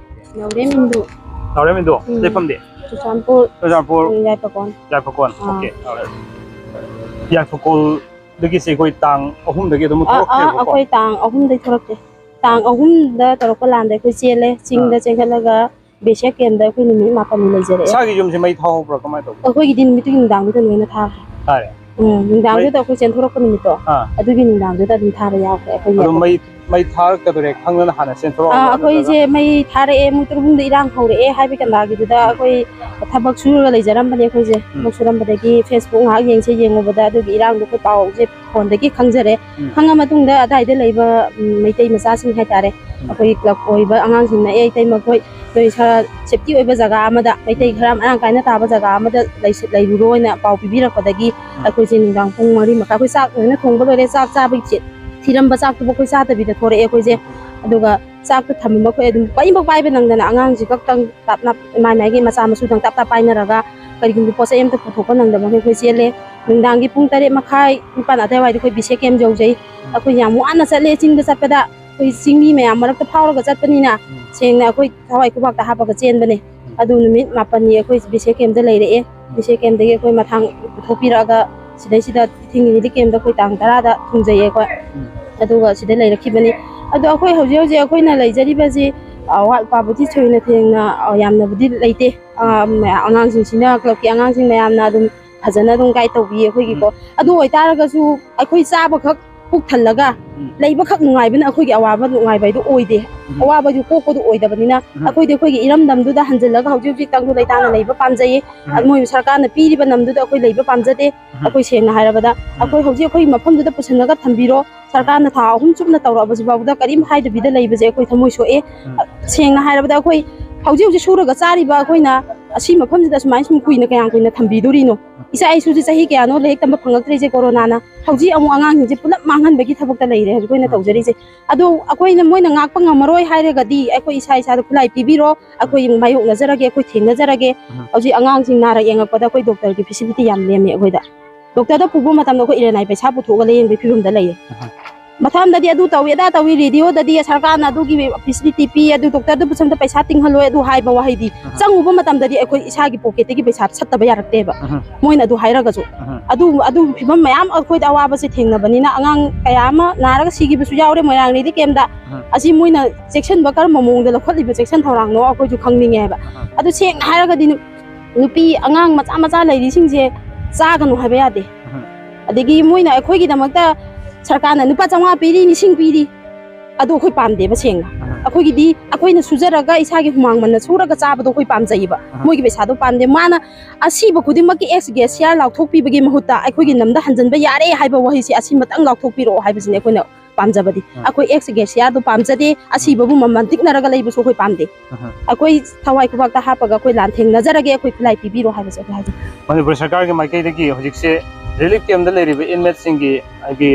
ꯅꯥꯎꯔꯦꯝ ꯏꯟꯗꯨ꯫ ꯅꯥꯎꯔꯦꯝ ꯏꯟꯗꯨ, ꯎꯝ꯫ ꯂꯩꯐꯝꯗꯤ? ꯆꯨꯔꯆꯥꯟꯄꯨꯔ꯫ ꯆꯨꯔꯆꯥꯟꯄꯨꯔ꯫ ꯎꯝ, ꯌꯥꯏꯐꯀꯣꯟ꯫ ꯌꯥꯏꯐꯀꯣꯟ꯫ ꯑꯥ꯫ ꯑꯣꯀꯦ꯫ ꯌꯥꯏꯐꯀꯣꯜꯗꯒꯤꯁꯦ ꯑꯩꯈꯣꯏ ꯇꯥꯡ ꯑꯍꯨꯝꯗꯒꯤ ꯑꯗꯨꯝ ꯑꯥ, ꯑꯥ, ꯊꯣꯛꯂꯛꯈ꯭ꯔꯦꯕꯀꯣ? ꯑꯩꯈꯣꯏ ꯇꯥꯡ ꯑꯍꯨꯝꯗꯒꯤ ꯊꯣꯛꯂꯛꯇꯦ꯫ ꯇꯥꯡ ꯑꯍꯨꯝꯗ ꯇꯧꯔꯛꯄ ꯂꯥꯟꯗ ꯑꯩꯈꯣꯏ ꯆꯦꯜꯂꯦ꯫ ꯆꯤꯡꯗ ꯑꯥ꯫ ꯆꯦꯟꯈꯠꯂꯒ ꯕꯤ ꯑꯦꯁ ꯑꯦꯐ campꯇ ꯑꯩꯈꯣꯏ ꯅꯨꯃꯤꯠ ꯃꯥꯄꯟꯅꯤ ꯂꯩꯖꯔꯛꯑꯦ꯫ ꯏꯁꯥꯒꯤ ꯌꯨꯝꯁꯦ ꯃꯩ ꯊꯥꯍꯧꯕ꯭ꯔꯥ? ꯀꯃꯥꯏꯅ ꯇꯧꯒꯦ? ꯑꯩꯈꯣꯏꯒꯤꯗꯤ ꯅꯨꯃꯤꯠꯇꯨꯒꯤ ꯅꯨꯡꯗꯥꯡꯗꯨꯗ ꯂꯣꯏꯅ ꯊꯥꯈ꯭ꯔꯦ꯫ ꯊꯥꯔꯦ? ꯎꯝ, ꯅꯨꯡꯗꯥꯡꯗꯨꯗ ꯑꯩꯈꯣꯏ ꯆꯦꯟꯊꯣꯔꯛꯄ ꯅꯨꯃꯤꯠꯇꯣ, ꯑꯥ꯫ ꯑꯗꯨꯒꯤ ꯅꯨꯡꯗꯥꯡꯗꯨꯗ ꯑꯗꯨꯝ ꯊꯥꯕ ꯌꯥꯎꯈ꯭ꯔꯦ ꯑꯩꯈꯣꯏꯒꯤ꯫ ꯑꯗꯨꯝ ꯃꯩ, ꯃꯩ ꯊꯥꯔꯛꯀꯗꯣꯔꯦ ꯈꯪꯗꯅ ꯍꯥꯟꯅ ꯆꯦꯟꯊꯣꯔꯛꯑꯕ ꯑꯥ, ꯑꯩꯈꯣꯏꯁꯦ ꯅꯠꯇ꯭ꯔꯒ? ꯃꯩ ꯊꯥꯔꯛꯑꯦ, ꯃꯣꯏ ꯇꯔꯨꯛ ꯄꯨꯡꯗ ꯏꯔꯥꯡ ꯍꯧꯔꯛꯑꯦ ꯍꯥꯏꯕ ꯀꯟꯗꯥꯒꯤꯗꯨꯗ ꯎꯝ꯫ ꯑꯩꯈꯣꯏ ꯊꯕꯛ ꯁꯨꯔꯒ ꯂꯩꯖꯔꯝꯕꯅꯦ ꯑꯩꯈꯣꯏꯁꯦ꯫ ꯎꯝ꯫ ꯊꯕꯛ ꯁꯨꯔꯝꯕꯗꯒꯤ Facebook ꯉꯥꯏꯍꯥꯛ ꯌꯦꯡꯁꯦ ꯌꯦꯡꯉꯨꯕꯗ ꯑꯗꯨꯒꯤ ꯏꯔꯥꯡꯗꯣ ꯑꯩꯈꯣꯏ ꯄꯥꯎꯁꯦ ꯐꯣꯟꯗꯒꯤ ꯈꯪꯖꯔꯦ꯫ ꯎꯝ꯫ ꯈꯪꯉ ꯃꯇꯨꯡꯗ ꯑꯗꯥꯏꯗ ꯂꯩꯕ, ꯎꯝ, ꯃꯩꯇꯩ ꯃꯆꯥꯁꯤꯡ ꯍꯥꯏꯇꯥꯔꯦ, ꯎꯝ꯫ ꯑꯩꯈꯣꯏ club ꯑꯣꯏꯕ ꯑꯉꯥꯡꯁꯤꯡꯅ, "ꯑꯦ, ꯏꯇꯩꯃ, ꯑꯩꯈꯣꯏ ꯅꯣꯏ ꯈꯔ safety ꯑꯣꯏꯕ ꯖꯒꯥ ꯑꯃꯗ, ꯃꯩꯇꯩ ꯎꯝ꯫ ꯈꯔ ꯃꯔꯥꯡ ꯀꯥꯏꯅ ꯇꯥꯕ ꯖꯒꯥ ꯑꯃꯗ ꯂꯩꯁꯤ-, ꯂꯩꯔꯨꯔꯣꯅ" ꯄꯥꯎ ꯄꯤꯕꯤꯔꯛꯄꯗꯒꯤ ꯎꯝ꯫ ꯑꯩꯈꯣꯏꯁꯦ ꯅꯨꯡꯗꯥꯡ ꯄꯨꯡ ꯃꯔꯤ ꯃꯈꯥꯏ, ꯑꯩꯈꯣꯏ ꯆꯥꯛ ꯂꯣꯏꯅ ꯊꯣꯡꯕ ꯂꯣꯏꯔꯦ, ꯆꯥꯛ ꯆꯥꯕꯒꯤ ꯆꯦ-, ꯊꯤꯔꯝꯕ ꯆꯥꯛꯇꯨꯕꯨ ꯑꯩꯈꯣꯏ ꯆꯥꯗꯕꯤꯗ ꯊꯣꯔꯛꯑꯦ ꯑꯩꯈꯣꯏꯁꯦ꯫ ꯎꯝ꯫ ꯑꯗꯨꯒ ꯆꯥꯛꯇꯣ ꯊꯝꯃꯝꯕ ꯑꯩꯈꯣꯏ ꯑꯗꯨꯝ ꯀꯔꯤꯝꯐꯥꯎ ꯄꯥꯏꯕ ꯅꯪꯗꯅ ꯑꯉꯥꯡꯁꯤ ꯈꯛꯇꯪ ꯇꯥꯞꯅ ꯃꯥꯏ ꯃꯥꯏꯒꯤ ꯃꯆꯥ ꯃꯁꯨꯗꯪ ꯇꯥꯞ ꯇꯥꯞ ꯄꯥꯏꯅꯔꯒ ꯀꯔꯤꯒꯨꯝꯕ ꯄꯣꯠ ꯆꯩ ꯑꯝꯇ ꯄꯨꯊꯣꯛꯄ ꯅꯪꯗꯕ ꯑꯩꯈꯣꯏ ꯆꯦꯜꯂꯦ꯫ ꯅꯨꯡꯗꯥꯡꯒꯤ ꯄꯨꯡ ꯇꯔꯦꯠ ꯃꯈꯥꯏ, ꯅꯤꯄꯥꯟ ꯑꯗꯨꯋꯥꯏꯗ ꯑꯩꯈꯣꯏ ꯕꯤꯁꯦ camp ꯌꯧꯖꯩ꯫ ꯑꯩꯈꯣꯏ ꯌꯥꯝ ꯋꯥꯅ ꯆꯠꯂꯦ ꯆꯤꯡꯗ ꯆꯠꯄꯗ꯫ ꯑꯩꯈꯣꯏ ꯆꯤꯡꯃꯤ ꯃꯌꯥꯝ ꯃꯔꯛꯇ ꯐꯥꯎꯔꯒ ꯆꯠꯄꯅꯤꯅ ꯎꯝ꯫ ꯁꯦꯡꯅ ꯑꯩꯈꯣꯏ ꯊꯋꯥꯏ ꯈꯨꯕꯥꯛꯇ ꯍꯥꯞꯄꯒ ꯆꯦꯟꯕꯅꯦ꯫ ꯎꯝ꯫ ꯑꯗꯨ ꯅꯨꯃꯤꯠ ꯃꯥꯄꯟꯅꯤ ꯑꯩꯈꯣꯏ ꯕꯤꯁꯦ camp ꯗ ꯂꯩꯔꯛꯑꯦ꯫ ꯎꯝ꯫ ꯕꯤꯁꯦ camp ꯗꯒꯤ ꯑꯩꯈꯣꯏ ꯃꯊꯥꯡ ꯄꯨꯊꯣꯛꯄꯤꯔꯛꯑꯒ ꯁꯤꯗꯩꯁꯤꯗ ꯊꯤꯡꯉꯤꯅꯤꯗꯤ camp ꯗ ꯑꯩꯈꯣꯏ ꯇꯥꯡ ꯇꯔꯥꯗ ꯊꯨꯡꯖꯩꯌꯦ ꯑꯩꯈꯣꯏ꯫ ꯎꯝ꯫ ꯑꯗꯨꯒ ꯁꯤꯗ ꯂꯩꯔꯛꯈꯤꯕꯅꯤ꯫ ꯑꯗꯣ ꯑꯩꯈꯣꯏ ꯍꯧꯖꯤꯛ ꯍꯧꯖꯤꯛ ꯑꯩꯈꯣꯏꯅ ꯂꯩꯖꯔꯤꯕꯁꯤ ꯑꯋꯥꯠ ꯑꯄꯥꯕꯨꯗꯤ ꯊꯣꯏꯅ ꯊꯦꯡꯅ, ꯑ, ꯌꯥꯝꯅꯕꯨꯗꯤ ꯂꯩꯇꯦ꯫ ꯑ, ꯎꯝ꯫ ꯃꯌꯥꯝ, ꯑꯉꯥꯡꯁꯤꯡꯁꯤꯅ, club ꯀꯤ ꯑꯉꯥꯡꯁꯤꯡ ꯃꯌꯥꯝꯅ ꯑꯗꯨꯝ ꯐꯖꯅ ꯑꯗꯨꯝ guide ꯇꯧꯕꯤ ꯑꯩꯈꯣꯏꯒꯤꯀꯣ꯫ ꯎꯝ꯫ ꯑꯗꯨ ꯑꯣꯏꯇꯥꯔꯒꯁꯨ ꯑꯩꯈꯣꯏ ꯆꯥꯕꯈꯛ ꯄꯨꯛ ꯊꯜꯂꯒ ꯎꯝ꯫ ꯂꯩꯕꯈꯛ ꯅꯨꯡꯉꯥꯏꯕꯅ ꯑꯩꯈꯣꯏꯒꯤ ꯑꯋꯥꯕ ꯅꯨꯡꯉꯥꯏꯕ ꯍꯥꯏꯗꯣ ꯑꯣꯏꯗꯦ꯫ ꯎꯝ꯫ ꯑꯋꯥꯕꯗꯨ ꯀꯣꯛꯄꯗꯨ ꯑꯣꯏꯗꯕꯅꯤꯅ ꯎꯝ꯫ ꯑꯩꯈꯣꯏꯗꯤ ꯑꯩꯈꯣꯏꯒꯤ ꯏꯔꯝꯗꯝꯗꯨꯗ ꯍꯟꯖꯤꯜꯂꯒ ꯍꯧꯖꯤꯛ ꯍꯧꯖꯤꯛ ꯇꯪꯗꯨ ꯂꯩꯇꯥꯅ ꯂꯩꯕ ꯄꯥꯝꯖꯩꯌꯦ꯫ ꯎꯝ꯫ ꯃꯣꯏ ꯁꯔꯀꯥꯔꯅ ꯄꯤꯔꯤꯕ ꯂꯝꯗꯨꯗ ꯑꯩꯈꯣꯏ ꯂꯩꯕ ꯄꯥꯝꯖꯗꯦ꯫ ꯎꯝ꯫ ꯑꯩꯈꯣꯏ ꯁꯦꯡꯅ ꯍꯥꯏꯔꯕꯗ ꯎꯝ꯫ ꯑꯩꯈꯣꯏ ꯍꯧꯖꯤꯛ ꯑꯩꯈꯣꯏ ꯃꯐꯝꯗꯨꯗ ꯄꯨꯁꯤꯜꯂꯒ ꯊꯝꯕꯤꯔꯣ꯫ ꯁꯔꯀꯥꯔꯅ ꯊꯥ ꯑꯍꯨꯝ ꯆꯨꯞꯅ ꯇꯧꯔꯛꯑꯕꯁꯤ ꯐꯥꯎꯕꯗ ꯀꯔꯤꯝ ꯍꯥꯏꯗꯕꯤꯗ ꯂꯩꯕꯁꯦ ꯑꯩꯈꯣꯏ ꯊꯃꯣꯏ ꯁꯣꯛꯑꯦ꯫ ꯎꯝ꯫ ꯁꯦꯡꯅ ꯍꯥꯏꯔꯕꯗ ꯑꯩꯈꯣꯏ ꯍꯧꯖꯤꯛ ꯍꯧꯖꯤꯛ ꯁꯨꯔꯒ ꯆꯥꯔꯤꯕ ꯑꯩꯈꯣꯏꯅ ꯑꯁꯤ ꯃꯐꯝꯁꯤꯗ ꯁꯨꯃꯥꯏꯅ ꯁꯨꯝ ꯀꯨꯏꯅ ꯀꯌꯥꯝ ꯀꯨꯏꯅ ꯊꯝꯕꯤꯗꯣꯔꯤꯅꯣ? ꯏꯆꯥ ꯏꯁꯨꯁꯦ ꯆꯍꯤ ꯀꯌꯥꯅꯣ ꯂꯥꯏꯔꯤꯛ ꯇꯝꯕ ꯐꯪꯉꯛꯇ꯭ꯔꯤꯁꯦ ꯀꯣꯔꯣꯅꯥꯅ꯫ ꯍꯧꯖꯤꯛ ꯑꯃꯨꯛ ꯑꯉꯥꯡꯁꯤꯡꯁꯦ ꯄꯨꯂꯞ ꯃꯥꯡꯍꯟꯕꯒꯤ ꯊꯕꯛꯇ ꯂꯩꯔꯦ ꯍꯧꯖꯤꯛ ꯑꯩꯈꯣꯏꯅ ꯎꯝ꯫ ꯇꯧꯖꯔꯤꯁꯦ꯫ ꯑꯗꯣ ꯑꯩꯈꯣꯏꯅ, ꯃꯣꯏꯅ ꯉꯥꯛꯄ ꯉꯝꯃꯔꯣꯏ ꯍꯥꯏꯔꯒꯗꯤ ꯑꯩꯈꯣꯏ ꯏꯁꯥ ꯏꯁꯥꯗ ꯈꯨꯠꯂꯥꯏ ꯄꯤꯕꯤꯔꯣ, ꯑꯩꯈꯣꯏ ꯃꯥꯌꯣꯛꯅꯖꯔꯒꯦ, ꯑꯩꯈꯣꯏ ꯊꯦꯡꯅꯖꯔꯒꯦ꯫ ꯎꯝ꯫ ꯍꯧꯖꯤꯛ ꯑꯉꯥꯡꯁꯤꯡ ꯅꯥꯔꯛ ꯌꯦꯡꯉꯛꯄꯗ ꯑꯩꯈꯣꯏ doctor ꯒꯤ facility ꯌꯥꯝ ꯅꯦꯝꯃꯦ ꯑꯩꯈꯣꯏꯗ꯫ Doctor ꯗ ꯄꯨꯕ ꯃꯇꯝꯗ ꯑꯩꯈꯣꯏ ꯏꯔꯦꯅꯥꯏ ꯄꯩꯁꯥ ꯄꯨꯊꯣꯛꯑꯒ ꯂꯥꯌꯦꯡꯕꯒꯤ ꯐꯤꯕꯝꯗ ꯂꯩꯌꯦ꯫ ꯑꯍ꯫ ꯃꯊꯪꯗꯗꯤ ꯑꯗꯨ ꯇꯧꯏ, ꯑꯗꯥ ꯇꯧꯏ, radio ꯗꯗꯤ ꯁꯔꯀꯥꯔꯅ ꯑꯗꯨꯒꯤ facility ꯄꯤ, ꯑꯗꯨ doctor ꯗ ꯄꯨꯁꯟꯕꯗ ꯄꯩꯁꯥ ꯇꯤꯡꯍꯜꯂꯣꯏ, ꯑꯗꯨ ꯍꯥꯏꯕ ꯋꯥꯍꯩꯗꯤ ꯑꯍ꯫ ꯆꯪꯉꯨꯕ ꯃꯇꯝꯗꯗꯤ ꯑꯩꯈꯣꯏ ꯏꯁꯥꯒꯤ pocket ꯇꯒꯤ ꯄꯩꯁꯥ ꯁꯠꯇꯕ ꯌꯥꯔꯛꯇꯦꯕ꯫ ꯑꯍ꯫ ꯃꯣꯏꯅ ꯑꯗꯨ ꯍꯥꯏꯔꯒꯁꯨ꯫ ꯑꯍ꯫ ꯑꯗꯨ, ꯑꯗꯨ ꯐꯤꯕꯝ ꯃꯌꯥꯝ ꯑꯩꯈꯣꯏꯗ ꯑꯋꯥꯕꯁꯦ ꯊꯦꯡꯅꯕꯅꯤꯅ ꯑꯉꯥꯡ ꯀꯌꯥ ꯑꯃ ꯅꯥꯔꯒ ꯁꯤꯈꯤꯕꯁꯨ ꯌꯥꯎꯔꯦ ꯃꯣꯏꯔꯥꯡ relief camp ꯇ꯫ ꯑꯍ꯫ ꯑꯁꯤ ꯃꯣꯏꯅ ꯆꯦꯛꯁꯤꯟꯕ ꯀꯔꯝꯕ ꯃꯑꯣꯡꯗ ꯂꯧꯈꯠꯂꯤꯕ ꯆꯦꯛꯁꯤꯟ ꯊꯧꯔꯥꯡꯅꯣ ꯑꯩꯈꯣꯏꯁꯨ ꯈꯪꯅꯤꯡꯉꯦ ꯍꯥꯏꯕ꯫ ꯑꯍ꯫ ꯑꯗꯨ ꯁꯦꯡꯅ ꯍꯥꯏꯔꯒꯗꯤ ꯅꯨ-, ꯅꯨꯄꯤ ꯑꯉꯥꯡ ꯃꯆꯥ ꯃꯆꯥ ꯂꯩꯔꯤꯁꯤꯡꯁꯦ ꯆꯥꯒꯅꯨ ꯍꯥꯏꯕ ꯌꯥꯗꯦ꯫ ꯑꯍ꯫ ꯑꯗꯒꯤ ꯃꯣꯏꯅ ꯑꯩꯈꯣꯏꯒꯤꯗꯃꯛꯇ ꯁꯔꯀꯥꯔꯅ ꯂꯨꯄꯥ ꯆꯥꯝꯃꯉꯥ ꯄꯤꯔꯤ, ꯂꯤꯁꯤꯡ ꯄꯤꯔꯤ, ꯑꯗꯨ ꯑꯩꯈꯣꯏ ꯄꯥꯝꯗꯦꯕ ꯁꯦꯡꯅ꯫ ꯑꯩꯈꯣꯏꯒꯤꯗꯤ ꯑꯩꯈꯣꯏꯅ ꯁꯨꯖꯔꯒ ꯏꯁꯥꯒꯤ ꯍꯨꯃꯥꯡ ꯃꯟꯅ ꯁꯨꯔꯒ ꯆꯥꯕꯗꯣ ꯑꯩꯈꯣꯏ ꯄꯥꯝꯖꯩꯌꯦꯕ꯫ ꯃꯣꯏꯒꯤ ꯄꯩꯁꯥꯗꯣ ꯄꯥꯝꯗꯦ꯫ ꯃꯥꯅ ꯑꯁꯤꯕ ꯈꯨꯗꯤꯡꯃꯛꯀꯤ ꯑꯦꯛꯁ ꯒ꯭ꯔꯦꯁꯤꯌꯥ ꯂꯥꯎꯊꯣꯛꯄꯤꯕꯒꯤ ꯃꯍꯨꯠꯇ ꯑꯩꯈꯣꯏꯒꯤ ꯂꯝꯗ ꯍꯟꯖꯤꯟꯕ ꯌꯥꯔꯦ ꯍꯥꯏꯕ ꯋꯥꯍꯩꯁꯦ ꯑꯁꯤꯃꯇꯪ ꯂꯥꯎꯊꯣꯛꯄꯤꯔꯛꯑꯣ ꯍꯥꯏꯕꯁꯤꯅꯦ ꯑꯩꯈꯣꯏꯅ ꯄꯥꯝꯖꯕꯗꯤ꯫ ꯑꯩꯈꯣꯏ ꯑꯦꯛꯁ ꯒ꯭ꯔꯦꯁꯤꯌꯥꯗꯣ ꯄꯥꯝꯖꯗꯦ, ꯑꯁꯤꯕꯕꯨ ꯃꯃꯜ ꯇꯤꯛꯅꯔꯒ ꯂꯩꯕꯁꯨ ꯑꯩꯈꯣꯏ ꯄꯥꯝꯗꯦ꯫ ꯑꯩꯈꯣꯏ ꯊꯋꯥꯏ ꯈꯨꯕꯥꯛꯇ ꯍꯥꯞꯄꯒ ꯑꯩꯈꯣꯏ ꯂꯥꯟꯊꯦꯡꯅꯖꯔꯒꯦ, ꯑꯩꯈꯣꯏ ꯈꯨꯠꯂꯥꯏ ꯄꯤꯕꯤꯔꯣ ꯍꯥꯏꯕꯁꯦ ꯑꯩꯈꯣꯏ ꯍꯥꯏꯖꯩ꯫ ꯃꯅꯤꯄꯨꯔ ꯁꯔꯀꯥꯔꯒꯤ ꯃꯥꯏꯀꯩꯗꯒꯤ ꯍꯧꯖꯤꯛꯁꯦ ꯔꯤꯂꯤꯐ ꯀꯦꯝꯗ ꯂꯩꯔꯤꯕ ꯏꯟꯃꯦꯠꯁꯤꯡꯒꯤ, ꯍꯥꯏꯗꯤ,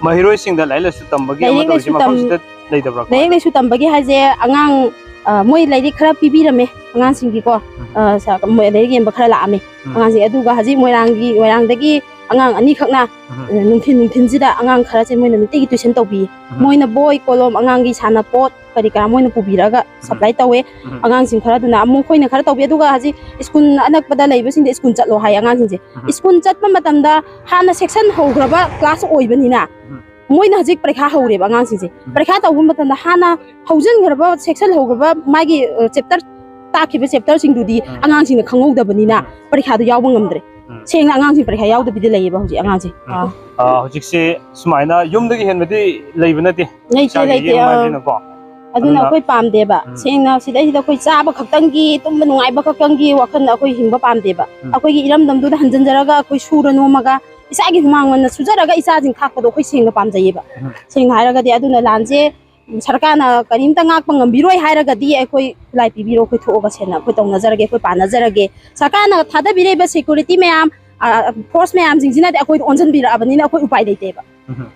ꯃꯍꯩꯔꯣꯏꯁꯤꯡꯗ ꯂꯥꯏꯔꯤꯛ ꯂꯥꯏꯁꯨ ꯇꯝꯕꯒꯤ ꯑꯃ ꯂꯥꯏꯔꯤꯛ ꯇꯧꯔꯤꯁꯦ ꯂꯥꯏꯁꯨ ꯇꯝ-, ꯃꯐꯝꯁꯤꯗ ꯂꯩꯇꯕ꯭ꯔꯥ? ꯂꯥꯏꯔꯤꯛ ꯂꯥꯏꯁꯨ ꯇꯝꯕꯒꯤ ꯍꯥꯏꯁꯦ ꯑꯉꯥꯡ, ꯑ, ꯃꯣꯏ ꯂꯥꯏꯔꯤꯛ ꯈꯔ ꯄꯤꯕꯤꯔꯝꯃꯦ ꯑꯉꯥꯡꯁꯤꯡꯒꯤꯀꯣ꯫ ꯑ, ꯁ-, ꯃꯣꯏ ꯂꯥꯏꯔꯤꯛ ꯌꯦꯟꯕ ꯈꯔ ꯂꯥꯛꯑꯝꯃꯦ ꯑꯉꯥꯡꯁꯤꯡ꯫ ꯑꯗꯨꯒ ꯍꯧꯖꯤꯛ ꯃꯣꯏꯔꯥꯡꯒꯤ, ꯃꯣꯏꯔꯥꯡꯗꯒꯤ ꯑꯉꯥꯡ ꯑꯅꯤꯈꯛꯅ, ꯑ, ꯅꯨꯡꯊꯤꯟ, ꯅꯨꯡꯊꯤꯟꯁꯤꯗ ꯑꯉꯥꯡ ꯈꯔꯁꯦ ꯃꯣꯏꯅ ꯅꯨꯡꯇꯤꯒꯤ ꯇꯨꯏꯁꯟ ꯇꯧꯕꯤꯌꯦ꯫ ꯃꯣꯏꯅ ꯕꯣꯏ, ꯀꯣꯂꯣꯝ, ꯑꯉꯥꯡꯒꯤ ꯁꯥꯟꯅꯄꯣꯠ, ꯀꯔꯤ ꯀꯔꯥ ꯃꯣꯏꯅ ꯄꯨꯕꯤꯔꯛꯑꯒ ꯁꯄ꯭ꯂꯥꯏ ꯇꯧꯋꯦ꯫ ꯑꯉꯥꯡꯁꯤꯡ ꯈꯔꯗꯨꯅ ꯑꯃꯨꯛ ꯑꯩꯈꯣꯏꯅ ꯈꯔ ꯇꯧꯕꯤ꯫ ꯑꯗꯨꯒ ꯍꯧꯖꯤꯛ ꯁ꯭ꯀꯨꯜ ꯑꯅꯛꯄꯗ ꯂꯩꯕꯁꯤꯡꯗ ꯁ꯭ꯀꯨꯜ ꯆꯠꯂꯣ ꯍꯥꯏ ꯑꯉꯥꯡꯁꯤꯡꯁꯦ꯫ ꯁ꯭ꯀꯨꯜ ꯆꯠꯄ ꯃꯇꯝꯗ ꯍꯥꯟꯅ ꯁꯦꯛꯁꯟ ꯍꯧꯈ꯭ꯔꯕ ꯀ꯭ꯂꯥꯁ ꯑꯣꯏꯕꯅꯤꯅ ꯃꯣꯏꯅ ꯍꯧꯖꯤꯛ ꯄꯔꯤꯈꯥ ꯍꯧꯔꯦꯕ ꯑꯉꯥꯡꯁꯤꯡꯁꯦ꯫ ꯄꯔꯤꯈꯥ ꯇꯧꯕ ꯃꯇꯝꯗ ꯍꯥꯟꯅ ꯍꯧꯖꯤꯟꯈ꯭ꯔꯕ, ꯁꯦꯛꯁꯟ ꯍꯧꯈ꯭ꯔꯕ ꯃꯥꯒꯤ, ꯑ, ꯆꯦꯞꯇꯔ ꯇꯥꯛꯈꯤꯕ ꯆꯦꯞꯇꯔꯁꯤꯡꯗꯨꯗꯤ ꯑꯉꯥꯡꯁꯤꯡꯅ ꯈꯪꯍꯧꯗꯕꯅꯤꯅ ꯄꯔꯤꯈꯥꯗꯣ ꯌꯥꯎꯕ ꯉꯝꯗ꯭ꯔꯦ꯫ ꯁꯦꯡꯅ ꯑꯉꯥꯡꯁꯤꯡ ꯄꯔꯤꯈꯥ ꯌꯥꯎꯗꯕꯤꯗ ꯂꯩꯌꯦꯕ ꯍꯧꯖꯤꯛ ꯑꯉꯥꯡꯁꯤꯡ꯫ ꯑꯥ꯫ ꯑ, ꯍꯧꯖꯤꯛꯁꯦ ꯁꯨꯃꯥꯏꯅ ꯌꯨꯝꯗꯒꯤ ꯍꯦꯟꯕꯗꯤ ꯂꯩꯕ ꯅꯠꯇꯦ꯫ ꯂꯩꯇꯦ, ꯏꯁꯥꯒꯤ ꯂꯩꯇꯦ, ꯌꯦꯡꯕ ꯑꯥ꯫ ꯍꯥꯏꯕꯅꯤꯅꯀꯣ꯫ ꯑꯗꯨꯅ ꯑꯗꯨꯅ ꯑꯩꯈꯣꯏ ꯄꯥꯝꯗꯦꯕ꯫ ꯁꯦꯡꯅ ꯁꯤꯗꯩꯁꯤꯗ ꯑꯩꯈꯣꯏ ꯆꯥꯕ ꯈꯛꯇꯪꯒꯤ, ꯇꯨꯝꯕ ꯅꯨꯡꯉꯥꯏꯕ ꯈꯛꯇꯪꯒꯤ ꯋꯥꯈꯜꯗ ꯑꯩꯈꯣꯏ ꯍꯤꯡꯕ ꯄꯥꯝꯗꯦꯕ꯫ ꯑꯩꯈꯣꯏꯒꯤ ꯏꯔꯝꯗꯝꯗꯨꯗ ꯍꯟꯖꯤꯟꯖꯔꯒ ꯑꯩꯈꯣꯏ ꯁꯨꯔ ꯅꯣꯝꯃꯒ ꯏꯁꯥꯒꯤ ꯍꯨꯃꯥꯡ ꯃꯟꯅ ꯁꯨꯖꯔꯒ ꯏꯆꯥꯁꯤꯡ ꯊꯥꯛꯄꯗꯣ ꯑꯩꯈꯣꯏ ꯁꯦꯡꯅ ꯄꯥꯝꯖꯩꯌꯦꯕ꯫ ꯁꯦꯡꯅ ꯍꯥꯏꯔꯒꯗꯤ ꯑꯗꯨꯅ ꯂꯥꯟꯁꯦ ꯁꯔꯀꯥꯔꯅ ꯀꯔꯤꯝꯇ ꯉꯥꯛꯄ ꯉꯝꯕꯤꯔꯣꯏ ꯍꯥꯏꯔꯒꯗꯤ ꯑꯩꯈꯣꯏ ꯈꯨꯠꯂꯥꯏ ꯄꯤꯕꯤꯔꯣ, ꯑꯩꯈꯣꯏ ꯊꯣꯛꯑꯒ ꯁꯦꯡꯅ ꯑꯩꯈꯣꯏ ꯇꯧꯅꯖꯔꯒꯦ, ꯑꯩꯈꯣꯏ ꯄꯥꯟꯅꯖꯔꯒꯦ꯫ ꯁꯔꯀꯥꯔꯅ ꯊꯥꯗꯕꯤꯔꯛꯏꯕ ꯁꯦꯀ꯭ꯌꯨꯔꯤꯇꯤ ꯃꯌꯥꯝ, ꯑ, ꯐꯣꯔꯁ ꯃꯌꯥꯝꯁꯤꯡꯁꯤꯅꯗꯤ ꯑꯩꯈꯣꯏꯗ ꯑꯣꯟꯁꯤꯟꯕꯤꯔꯛꯑꯕꯅꯤꯅ ꯑꯩꯈꯣꯏ ꯎꯄꯥꯏ ꯂꯩꯇꯦꯕ꯫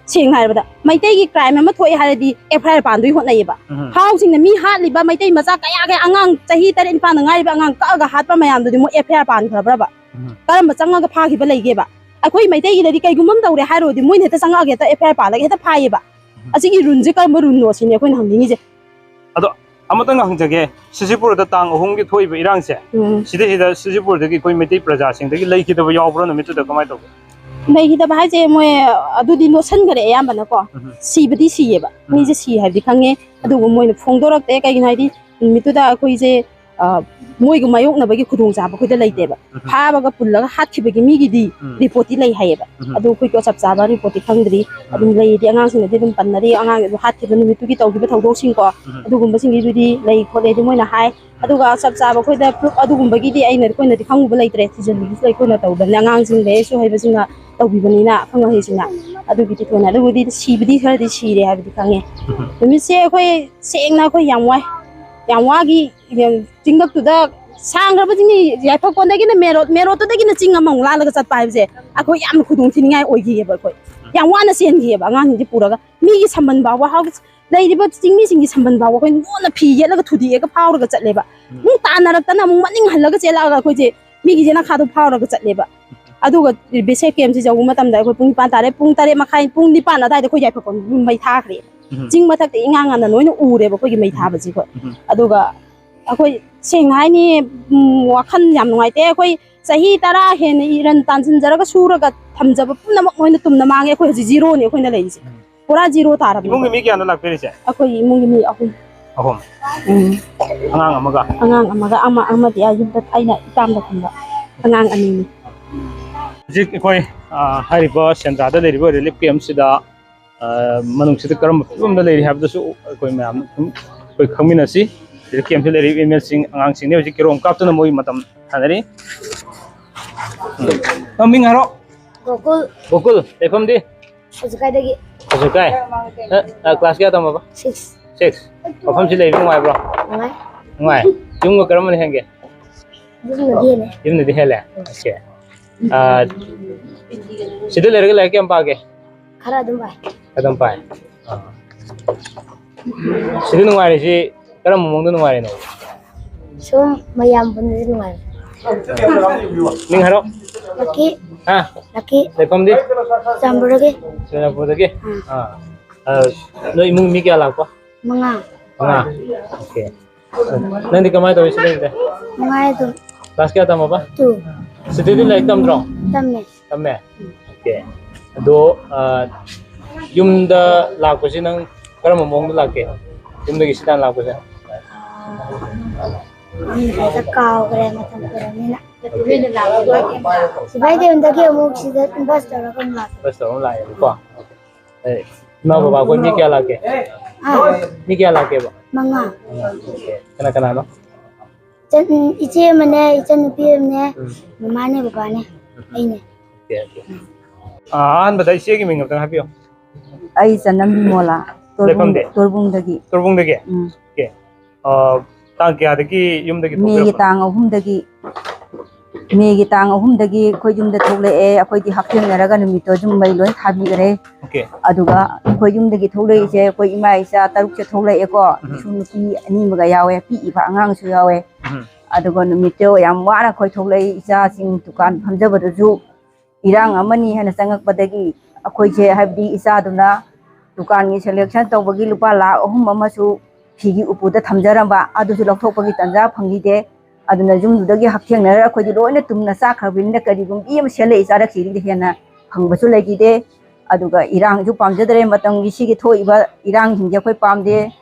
ꯁꯦꯡꯅ ꯍꯥꯏꯔꯕꯗ ꯃꯩꯇꯩꯒꯤ ꯀ꯭ꯔꯥꯏꯝ ꯑꯃ ꯊꯣꯛꯑꯦ ꯍꯥꯏꯔꯗꯤ ꯑꯦꯐ ꯑꯥꯏ ꯑꯥꯔ ꯄꯥꯟꯗꯣꯏ ꯍꯣꯠꯅꯩꯌꯦꯕ꯫ ꯍꯥꯎꯁꯤꯡꯅ ꯃꯤ ꯍꯥꯠꯂꯤꯕ ꯃꯩꯇꯩ ꯃꯆꯥ ꯀꯌꯥ ꯀꯌꯥ, ꯑꯉꯥꯡ ꯆꯍꯤ ꯇꯔꯦꯠ ꯅꯤꯄꯥꯟꯗ ꯉꯥꯏꯔꯤꯕ ꯑꯉꯥꯡ ꯀꯛꯑꯒ ꯍꯥꯠꯄ ꯃꯌꯥꯝꯗꯨꯗꯤ ꯃꯣꯏ ꯑꯦꯐ ꯑꯥꯏ ꯑꯥꯔ ꯄꯥꯟꯈ꯭ꯔꯕ꯭ꯔꯕ? ꯀꯔꯝꯕ ꯆꯪꯉꯒ ꯐꯥꯈꯤꯕ ꯂꯩꯒꯦꯕ? ꯑꯩꯈꯣꯏ ꯃꯩꯇꯩꯒꯤꯗꯗꯤ ꯀꯩꯒꯨꯝꯕ ꯑꯃ ꯇꯧꯔꯦ ꯍꯥꯏꯔꯨꯔꯗꯤ ꯃꯣꯏꯅ ꯍꯦꯛꯇ ꯆꯪꯉꯛꯑꯒ ꯍꯦꯛꯇ ꯑꯦꯐ ꯑꯥꯏ ꯑꯥꯔ ꯄꯥꯜꯂꯒ ꯍꯦꯛꯇ ꯐꯥꯏꯌꯦꯕ꯫ ꯑꯁꯤꯒꯤ ꯔꯨꯜꯁꯦ ꯀꯔꯝꯕ ꯔꯨꯜꯅꯣ ꯁꯤꯅꯤ ꯑꯩꯈꯣꯏꯅ ꯍꯪꯅꯤꯡꯉꯤꯁꯦ꯫ ꯑꯗꯣ ꯑꯃꯇꯪ ꯍꯪꯖꯒꯦ, ꯁꯤꯁꯤꯄꯨꯔꯗ ꯇꯥꯡ ꯑꯍꯨꯝꯒꯤ ꯊꯣꯛꯏꯕ ꯏꯔꯥꯡꯁꯦ, ꯎꯝ꯫ ꯁꯤꯗꯩꯁꯤꯗ ꯁꯤꯁꯤꯄꯨꯔꯗꯒꯤ ꯑꯩꯈꯣꯏ ꯃꯩꯇꯩ ꯄ꯭ꯔꯖꯥꯁꯤꯡꯗꯒꯤ ꯂꯩꯈꯤꯗꯕ ꯌꯥꯎꯕ꯭ꯔꯣ ꯅꯨꯃꯤꯠꯇꯨꯗ? ꯀꯃꯥꯏꯅ ꯇꯧꯒꯦ? ꯂꯩꯈꯤꯗꯕ ꯍꯥꯏꯁꯦ ꯃꯣꯏ ꯑꯗꯨꯗꯤ ꯂꯣꯠꯁꯤꯟꯈꯔꯦ ꯑꯌꯥꯝꯕꯅꯀꯣ꯫ ꯁꯤꯕꯗꯤ ꯁꯤꯌꯦꯕ꯫ ꯃꯤꯁꯦ ꯁꯤ ꯍꯥꯏꯕꯗꯤ ꯈꯪꯉꯦ, ꯑꯗꯨꯕꯨ ꯃꯣꯏꯅ ꯐꯣꯡꯗꯣꯔꯛꯇꯦ꯫ ꯀꯩꯒꯤꯅꯣ ꯍꯥꯏꯗꯤ ꯅꯨꯃꯤꯠꯇꯨꯗ ꯑꯩꯈꯣꯏꯁꯦ, ꯑ, ꯃꯣꯏꯒ ꯃꯥꯌꯣꯛꯅꯕꯒꯤ ꯈꯨꯗꯣꯡꯆꯥꯕ ꯑꯩꯈꯣꯏꯗ ꯂꯩꯇꯦꯕ꯫ ꯎꯝ꯫ ꯐꯥꯕꯒ ꯄꯨꯜꯂꯒ ꯍꯥꯠꯈꯤꯕꯒꯤ ꯃꯤꯒꯤꯗꯤ ꯎꯝ꯫ ꯔꯤꯄꯣꯔꯠꯇꯤ ꯂꯩ ꯍꯥꯏꯌꯦꯕ꯫ ꯎꯝ꯫ ꯑꯗꯨ ꯑꯩꯈꯣꯏ ꯆꯞ ꯆꯥꯕ ꯔꯤꯄꯣꯔꯠꯇꯤ ꯈꯪꯗ꯭ꯔꯤ꯫ ꯎꯝ꯫ ꯑꯗꯨꯝ ꯂꯩꯔꯗꯤ ꯑꯉꯥꯡꯁꯤꯡꯅꯗꯤ ꯑꯗꯨꯝ ꯄꯟꯅꯔꯤ, ꯑꯉꯥꯡ ꯑꯗꯨ ꯍꯥꯠꯈꯤꯕ ꯅꯨꯃꯤꯠꯇꯨꯒꯤ ꯇꯧꯈꯤꯕ ꯊꯧꯗꯣꯛꯁꯤꯡꯀꯣ, ꯎꯝ꯫ ꯑꯗꯨꯒꯨꯝꯕꯁꯤꯡꯒꯤꯗꯨꯗꯤ ꯂꯩ ꯈꯣꯠꯂꯦ ꯑꯗꯨ ꯃꯣꯏꯅ ꯍꯥꯏ꯫ ꯎꯝ꯫ ꯑꯗꯨꯒ ꯆꯞ ꯆꯥꯕ ꯑꯩꯈꯣꯏꯗ ꯄ꯭ꯔꯨꯐ ꯑꯗꯨꯒꯨꯝꯕꯒꯤꯗꯤ ꯑꯩꯅ, ꯑꯩꯈꯣꯏꯅꯗꯤ ꯈꯪꯉꯨꯕ ꯂꯩꯇ꯭ꯔꯦ, ꯊꯤꯖꯤꯟꯕꯗꯨꯁꯨ ꯑꯩꯈꯣꯏꯅ ꯇꯧꯗꯕꯅꯤ꯫ ꯑꯉꯥꯡꯁꯤꯡ ꯂꯥꯏꯔꯤꯛ ꯂꯥꯏꯁꯨ ꯍꯩꯕꯁꯤꯡꯅ ꯇꯧꯕꯤꯕꯅꯤꯅ, ꯑꯈꯪ ꯑꯍꯩꯁꯤꯡꯅ꯫ ꯑꯗꯨꯒꯤꯗꯤ ꯊꯣꯏꯅ, ꯑꯗꯨꯕꯨꯗꯤ ꯁꯤꯕꯗꯤ ꯈꯔꯗꯤ ꯁꯤꯔꯦ ꯍꯥꯏꯕꯗꯤ ꯈꯪꯉꯦ꯫ ꯎꯝ꯫ ꯅꯨꯃꯤꯠꯁꯦ ꯑꯩꯈꯣꯏ ꯁꯦꯡꯅ ꯑꯩꯈꯣꯏ ꯌꯥꯝ ꯋꯥꯏ, ꯌꯥꯝ ꯋꯥꯈꯤ꯫ ꯆꯤꯡꯂꯛꯇꯨꯗ ꯁꯥꯡꯈ꯭ꯔꯕ ꯆꯤꯡ, ꯌꯥꯏꯐꯛꯀꯣꯟꯗꯒꯤꯅ ꯃꯦꯟ ꯔꯣꯗ, ꯃꯦꯟ ꯔꯣꯗꯇꯨꯗꯒꯤꯅ ꯆꯤꯡ ꯑꯃꯃꯨꯛ ꯂꯥꯜꯂꯒ ꯆꯠꯄ ꯍꯥꯏꯕꯁꯦ ꯑꯩꯈꯣꯏ ꯌꯥꯝꯅ ꯈꯨꯗꯣꯡ ꯊꯤꯅꯤꯡꯉꯥꯏ ꯑꯣꯏꯈꯤꯑꯕ꯫ ꯑꯩꯈꯣꯏ ꯌꯥꯝ ꯋꯥꯅ ꯆꯦꯟꯈꯤꯑꯕ ꯑꯉꯥꯡꯁꯤꯡꯁꯦ ꯄꯨꯔꯒ꯫ ꯃꯤꯒꯤ ꯁꯝꯕꯟ ꯐꯥꯎꯕ ꯍꯥꯎ-, ꯂꯩꯔꯤꯕ ꯆꯤꯡꯃꯤꯁꯤꯡꯒꯤ ꯁꯝꯕꯟ ꯐꯥꯎꯕ ꯑꯩꯈꯣꯏ ꯂꯣꯟꯅ ꯐꯤ ꯌꯦꯠꯂꯒ ꯊꯨꯗꯦꯛꯑꯒ ꯐꯥꯎꯔꯒ ꯆꯠꯂꯦꯕ꯫ ꯎꯝ꯫ ꯑꯃꯨꯛ ꯇꯥꯟꯅꯔꯛꯇꯅ ꯑꯃꯨꯛ ꯃꯅꯤꯡ ꯍꯜꯂꯒ ꯆꯦꯜꯂꯛꯑꯒ ꯑꯩꯈꯣꯏꯁꯦ ꯃꯤꯒꯤ ꯌꯦꯅꯈꯥꯗꯣ ꯐꯥꯎꯔꯒ ꯆꯠꯂꯦꯕ꯫ ꯑꯗꯨꯒ ꯕꯦꯁꯦꯞ ꯀꯦꯝꯁꯤ ꯌꯧꯕ ꯃꯇꯝꯗ ꯑꯩꯈꯣꯏ ꯄꯨꯡ ꯅꯤꯄꯥꯟ ꯇꯥꯔꯦ, ꯄꯨꯡ ꯇꯔꯦꯠ ꯃꯈꯥꯏ, ꯄꯨꯡ ꯅꯤꯄꯥꯟ ꯑꯗꯨꯋꯥꯏꯗ ꯑꯩꯈꯣꯏ ꯌꯥꯏꯐꯛꯄ ꯃꯩ ꯊꯥꯈ꯭ꯔꯦ꯫ ꯎꯝ꯫ ꯆꯤꯡ ꯃꯊꯛꯇ ꯏꯉꯥꯡ ꯉꯟꯅ ꯂꯣꯏꯅ ꯎꯔꯦꯕ ꯑꯩꯈꯣꯏꯒꯤ ꯃꯩ ꯊꯥꯕꯁꯤ ꯑꯩꯈꯣꯏ꯫ ꯎꯝ꯫ ꯑꯗꯨꯒ ꯑꯩꯈꯣꯏ ꯁꯦꯡꯅ ꯍꯥꯏꯅꯤ, ꯎꯝ, ꯋꯥꯈꯜ ꯌꯥꯝ ꯅꯨꯡꯉꯥꯏꯇꯦ꯫ ꯑꯩꯈꯣꯏ ꯆꯍꯤ ꯇꯔꯥ ꯍꯦꯟꯅ ꯏꯔꯟ ꯇꯥꯟꯁꯤꯟꯖꯔꯒ ꯁꯨꯔꯒ ꯊꯝꯖꯕ ꯄꯨꯝꯅꯃꯛ ꯂꯣꯏꯅ ꯇꯨꯝꯅ ꯃꯥꯡꯉꯦ꯫ ꯑꯩꯈꯣꯏ ꯍꯧꯖꯤꯛ ꯖꯤꯔꯣꯅꯤ ꯑꯩꯈꯣꯏꯅ ꯂꯩꯔꯤꯁꯦ꯫ ꯎꯝ꯫ ꯄꯨꯔꯥ ꯖꯤꯔꯣ ꯇꯥꯔꯕꯅꯦ꯫ ꯏꯃꯨꯡꯒꯤ ꯃꯤ ꯀꯌꯥꯅꯣ ꯂꯥꯛꯄꯤꯔꯤꯁꯦ? ꯑꯩꯈꯣꯏꯒꯤ ꯏꯃꯨꯡꯒꯤ ꯃꯤ ꯑꯍꯨꯝ꯫ ꯑꯍꯨꯝ꯫ ꯎꯝ꯫ ꯑꯉꯥꯡ ꯑꯃꯒ? ꯑꯉꯥꯡ ꯑꯃꯒ, ꯑꯃ, ꯑꯃꯗꯤ ꯑꯥ ꯌꯨꯝꯗ ꯑꯩꯅ ꯏꯄꯥꯝꯗ ꯊꯝꯕ ꯑꯉꯥꯡ ꯑꯅꯤꯅꯤ꯫ ꯍꯧꯖꯤꯛ ꯑꯩꯈꯣꯏ, ꯑ, ꯍꯥꯏꯔꯤꯕ ꯁꯦꯟꯗ꯭ꯔꯥꯗ ꯂꯩꯔꯤꯕ ꯔꯤꯂꯤꯐ ꯀꯦꯝꯁꯤꯗ, ꯑ, ꯃꯅꯨꯡꯁꯤꯗ ꯀꯔꯝꯕ ꯐꯤꯕꯝꯗ ꯂꯩꯔꯤ ꯍꯥꯏꯕꯗꯨꯁꯨ ꯑꯩꯈꯣꯏ ꯃꯌꯥꯝ ꯑꯗꯨꯝ ꯑꯩꯈꯣꯏ ꯈꯪꯃꯤꯟꯅꯁꯤ꯫ ꯔꯤꯂꯤꯐ ꯀꯦꯝꯁꯤꯗ ꯂꯩꯔꯤꯕ ꯑꯦꯝ ꯑꯦꯜꯁꯤꯡ, ꯑꯉꯥꯡꯁꯤꯡꯅꯤ ꯍꯧꯖꯤꯛ ꯀꯦꯔꯣꯝ ꯀꯥꯞꯇꯨꯅ ꯃꯣꯏ ꯃꯇꯝ ꯁꯥꯟꯅꯔꯤ꯫ ꯎꯝ꯫ ꯅꯪ ꯃꯤꯡ ꯍꯥꯏꯔꯣ꯫ ꯒꯣꯀꯨꯜ꯫ ꯒꯣꯀꯨꯜ, ꯂꯩꯐꯝꯗꯤ? ꯍꯧꯖꯤꯛꯀꯥꯏꯗꯒꯤ꯫ ꯍꯧꯖꯤꯛꯀꯥꯏ? ꯑ, ꯑ, ꯀ꯭ꯂꯥꯁ ꯀꯌꯥ ꯇꯝꯃꯕ? ꯁꯤꯛꯁ꯫ ꯁꯤꯛꯁ꯫ ꯃꯐꯝꯁꯤ ꯂꯩꯕ ꯅꯨꯡꯉꯥꯏꯕ꯭ꯔꯣ? ꯅꯨꯡꯉꯥꯏ꯫ ꯅꯨꯡꯉꯥꯏ꯫ ꯌꯨꯝꯒ ꯀꯔꯝꯕꯅ ꯍꯦꯟꯒꯦ? ꯌꯨꯝꯅꯗꯤ ꯍꯦꯜꯂꯦ꯫ ꯌꯨꯝꯅꯗꯤ ꯍꯦꯜꯂꯦ? ꯎꯝ꯫ ꯑꯣꯀꯦ꯫ ꯑ, ꯁꯤꯗ ꯂꯩꯔꯒ ꯂꯥꯏꯔꯤꯛ ꯀꯌꯥꯝ ꯄꯥꯒꯦ? ꯈꯔ ꯑꯗꯨꯝ ꯄꯥꯏ꯫ ꯑꯗꯨꯝ ꯄꯥꯏ꯫ ꯑ꯫ ꯁꯤꯗ ꯅꯨꯡꯉꯥꯏꯔꯤꯁꯤ ꯀꯔꯝꯕ ꯃꯑꯣꯡꯗ ꯅꯨꯡꯉꯥꯏꯔꯤꯅꯣ? ꯁꯨꯝ ꯃꯌꯥꯝ ꯄꯨꯟꯕꯁꯨ ꯅꯨꯡꯉꯥꯏ꯫ ꯃꯤꯡ ꯍꯥꯏꯔꯣ꯫ ꯂꯛꯀꯤ꯫ ꯍꯥ? ꯂꯛꯀꯤ꯫ ꯂꯩꯐꯝꯗꯤ? ꯆꯨꯔꯆꯥꯟꯄꯨꯔꯗꯒꯤ꯫ ꯆꯨꯔꯆꯥꯟꯄꯨꯔꯗꯒꯤ? ꯎꯝ꯫ ꯑꯥ꯫ ꯑ, ꯅꯣꯏ ꯏꯃꯨꯡ ꯃꯤ ꯀꯌꯥ ꯂꯥꯛꯄ? ꯃꯉꯥ꯫ ꯃꯉꯥ? ꯑꯣꯀꯦ꯫ ꯅꯪꯗꯤ ꯀꯃꯥꯏꯅ ꯇꯧꯔꯤ ꯁꯤꯗ ꯂꯩꯕꯗ? ꯅꯨꯡꯉꯥꯏ ꯑꯗꯨꯝ꯫ ꯀ꯭ꯂꯥꯁ ꯀꯌꯥ ꯇꯝꯃꯕ? ꯇꯨ꯫ ꯁꯤꯗꯗꯤ ꯂꯥꯏꯔꯤꯛ ꯇꯝꯗ꯭ꯔꯣ? ꯇꯝꯃꯦ꯫ ꯇꯝꯃꯦ? ꯎꯝ꯫ ꯑꯣꯀꯦ꯫ ꯑꯗꯣ, ꯑ, ꯌꯨꯝꯗ ꯂꯥꯛꯄꯁꯤ ꯅꯪ ꯀꯔꯝꯕ ꯃꯑꯣꯡꯗ ꯂꯥꯛꯀꯦ? ꯌꯨꯝꯗꯒꯤ ꯁꯤꯗ ꯂꯥꯛꯄꯁꯦ? ꯑ, ꯈꯪꯗ꯭ꯔꯦꯗ, ꯀꯥꯎꯈ꯭ꯔꯦ ꯃꯇꯝ ꯀꯨꯏꯔꯕꯅꯤꯅ꯫ ꯁꯤꯐꯥꯏ ꯗꯦꯝꯗꯒꯤ ꯑꯃꯨꯛ ꯁꯤꯗ ꯕꯁ ꯇꯧꯔꯒ ꯑꯃꯨꯛ ꯂꯥꯛꯄ꯫ ꯕꯁ ꯇꯧꯔꯒ ꯂꯥꯛꯑꯦꯕꯀꯣ꯫ ꯑꯦ, ꯏꯃꯥ ꯕꯕꯥ ꯑꯩꯈꯣꯏ ꯃꯤ ꯀꯌꯥ ꯂꯥꯛꯀꯦ? ꯑꯥ꯫ ꯃꯤ ꯀꯌꯥ ꯂꯥꯛꯀꯦꯕ? ꯃꯉꯥ꯫ ꯃꯉꯥ꯫ ꯑꯣꯀꯦ꯫ ꯀꯅꯥ ꯀꯅꯥꯅꯣ? ꯏꯆꯟ-, ꯏꯆꯦ ꯑꯃꯅꯦ, ꯏꯆꯟꯅꯨꯄꯤ ꯑꯃꯅꯦ, ꯎꯝ꯫ ꯃꯃꯥꯅꯦ, ꯕꯕꯥꯅꯦ, ꯎꯝ꯫ ꯑꯩꯅꯦ꯫ Okay, okay. ꯑꯥ, ꯑꯍꯥꯟꯕꯗ ꯏꯆꯦꯒꯤ ꯃꯤꯡ ꯑꯝꯇꯪ ꯍꯥꯏꯕꯤꯌꯨ꯫ ꯑꯩ ꯆꯅꯝ ꯕꯤꯃꯣꯂꯥ, ꯇꯣꯔꯕꯨꯡ-, ꯂꯩꯐꯝꯗꯤ? ꯇꯣꯔꯕꯨꯡꯗꯒꯤ꯫ ꯇꯣꯔꯕꯨꯡꯗꯒꯤ? ꯎꯝ꯫ ꯑꯣꯀꯦ꯫ ꯑꯥ, ꯇꯥꯡ ꯀꯌꯥꯗꯒꯤ ꯌꯨꯝꯗꯒꯤ ꯃꯦꯒꯤ ꯊꯣꯛꯄꯤꯔꯛꯄ? ꯇꯥꯡ ꯑꯍꯨꯝꯗꯒꯤ꯫ ꯃꯦꯒꯤ ꯇꯥꯡ ꯑꯍꯨꯝꯗꯒꯤ ꯑꯩꯈꯣꯏ ꯌꯨꯝꯗ ꯊꯣꯛꯂꯛꯑꯦ꯫ ꯑꯩꯈꯣꯏꯗꯤ ꯍꯛꯊꯦꯡꯅꯔꯒ ꯅꯨꯃꯤꯠꯇꯣ ꯌꯨꯝ ꯃꯩ ꯂꯣꯏ ꯊꯥꯕꯤꯈ꯭ꯔꯦ꯫ ꯑꯣꯀꯦ꯫ ꯑꯗꯨꯒ ꯑꯩꯈꯣꯏ ꯌꯨꯝꯗꯒꯤ ꯊꯣꯛꯂꯛꯏꯁꯦ ꯑꯩꯈꯣꯏ ꯏꯃꯥ ꯏꯆꯥ ꯇꯔꯨꯛꯁꯦ ꯊꯣꯛꯂꯛꯑꯦꯀꯣ꯫ ꯎꯝ꯫ ꯏꯁꯨ ꯅꯨꯄꯤ ꯑꯅꯤ ꯑꯃꯒ ꯌꯥꯎꯋꯦ, ꯄꯤꯛꯏꯕ ꯑꯉꯥꯡꯁꯨ ꯌꯥꯎꯋꯦ꯫ ꯎꯝ꯫ ꯑꯗꯨꯒ ꯅꯨꯃꯤꯠꯇꯣ ꯌꯥꯝ ꯋꯥꯅ ꯑꯩꯈꯣꯏ ꯊꯣꯛꯂꯛꯏ꯫ ꯏꯆꯥꯁꯤꯡ ꯗꯨꯀꯥꯟ ꯐꯝꯖꯕꯗꯨꯁꯨ ꯏꯔꯥꯡ ꯑꯃꯅꯤ ꯍꯥꯏꯅ ꯆꯪꯉꯛꯄꯗꯒꯤ ꯑꯩꯈꯣꯏꯁꯦ, ꯍꯥꯏꯕꯗꯤ ꯏꯆꯥꯗꯨꯅ ꯗꯨꯀꯥꯟꯒꯤ selection ꯇꯧꯕꯒꯤ ꯂꯨꯄꯥ ꯂꯥꯈ ꯑꯍꯨꯝ ꯑꯃꯁꯨ ꯐꯤꯒꯤ ꯎꯄꯨꯗ ꯊꯝꯖꯔꯝꯕ, ꯑꯗꯨꯁꯨ ꯂꯧꯊꯣꯛꯄꯒꯤ ꯇꯥꯟꯖꯥ ꯐꯪꯈꯤꯗꯦ꯫ ꯑꯗꯨꯅ ꯌꯨꯝꯗꯨꯗꯒꯤ ꯍꯛꯊꯦꯡꯅꯔ ꯑꯩꯈꯣꯏꯗꯤ ꯂꯣꯏꯅ ꯇꯨꯝꯅ ꯆꯥꯈ꯭ꯔꯕꯅꯤꯅ ꯀꯔꯤꯒꯨꯝꯕꯤ ꯑꯃ ꯁꯦꯠꯂꯛꯏ ꯆꯥꯔꯛꯁꯤꯗꯒꯤ ꯍꯦꯟꯅ ꯐꯪꯕꯁꯨ ꯂꯩꯈꯤꯗꯦ꯫ ꯑꯗꯨꯒ ꯏꯔꯥꯡꯁꯨ ꯄꯥꯝꯖꯗ꯭ꯔꯦ꯫ ꯃꯇꯝꯒꯤ ꯁꯤꯒꯤ ꯊꯣꯛꯏꯕ ꯏꯔꯥꯡꯁꯤꯡꯁꯦ ꯑꯩꯈꯣꯏ ꯄꯥꯝꯗꯦ꯫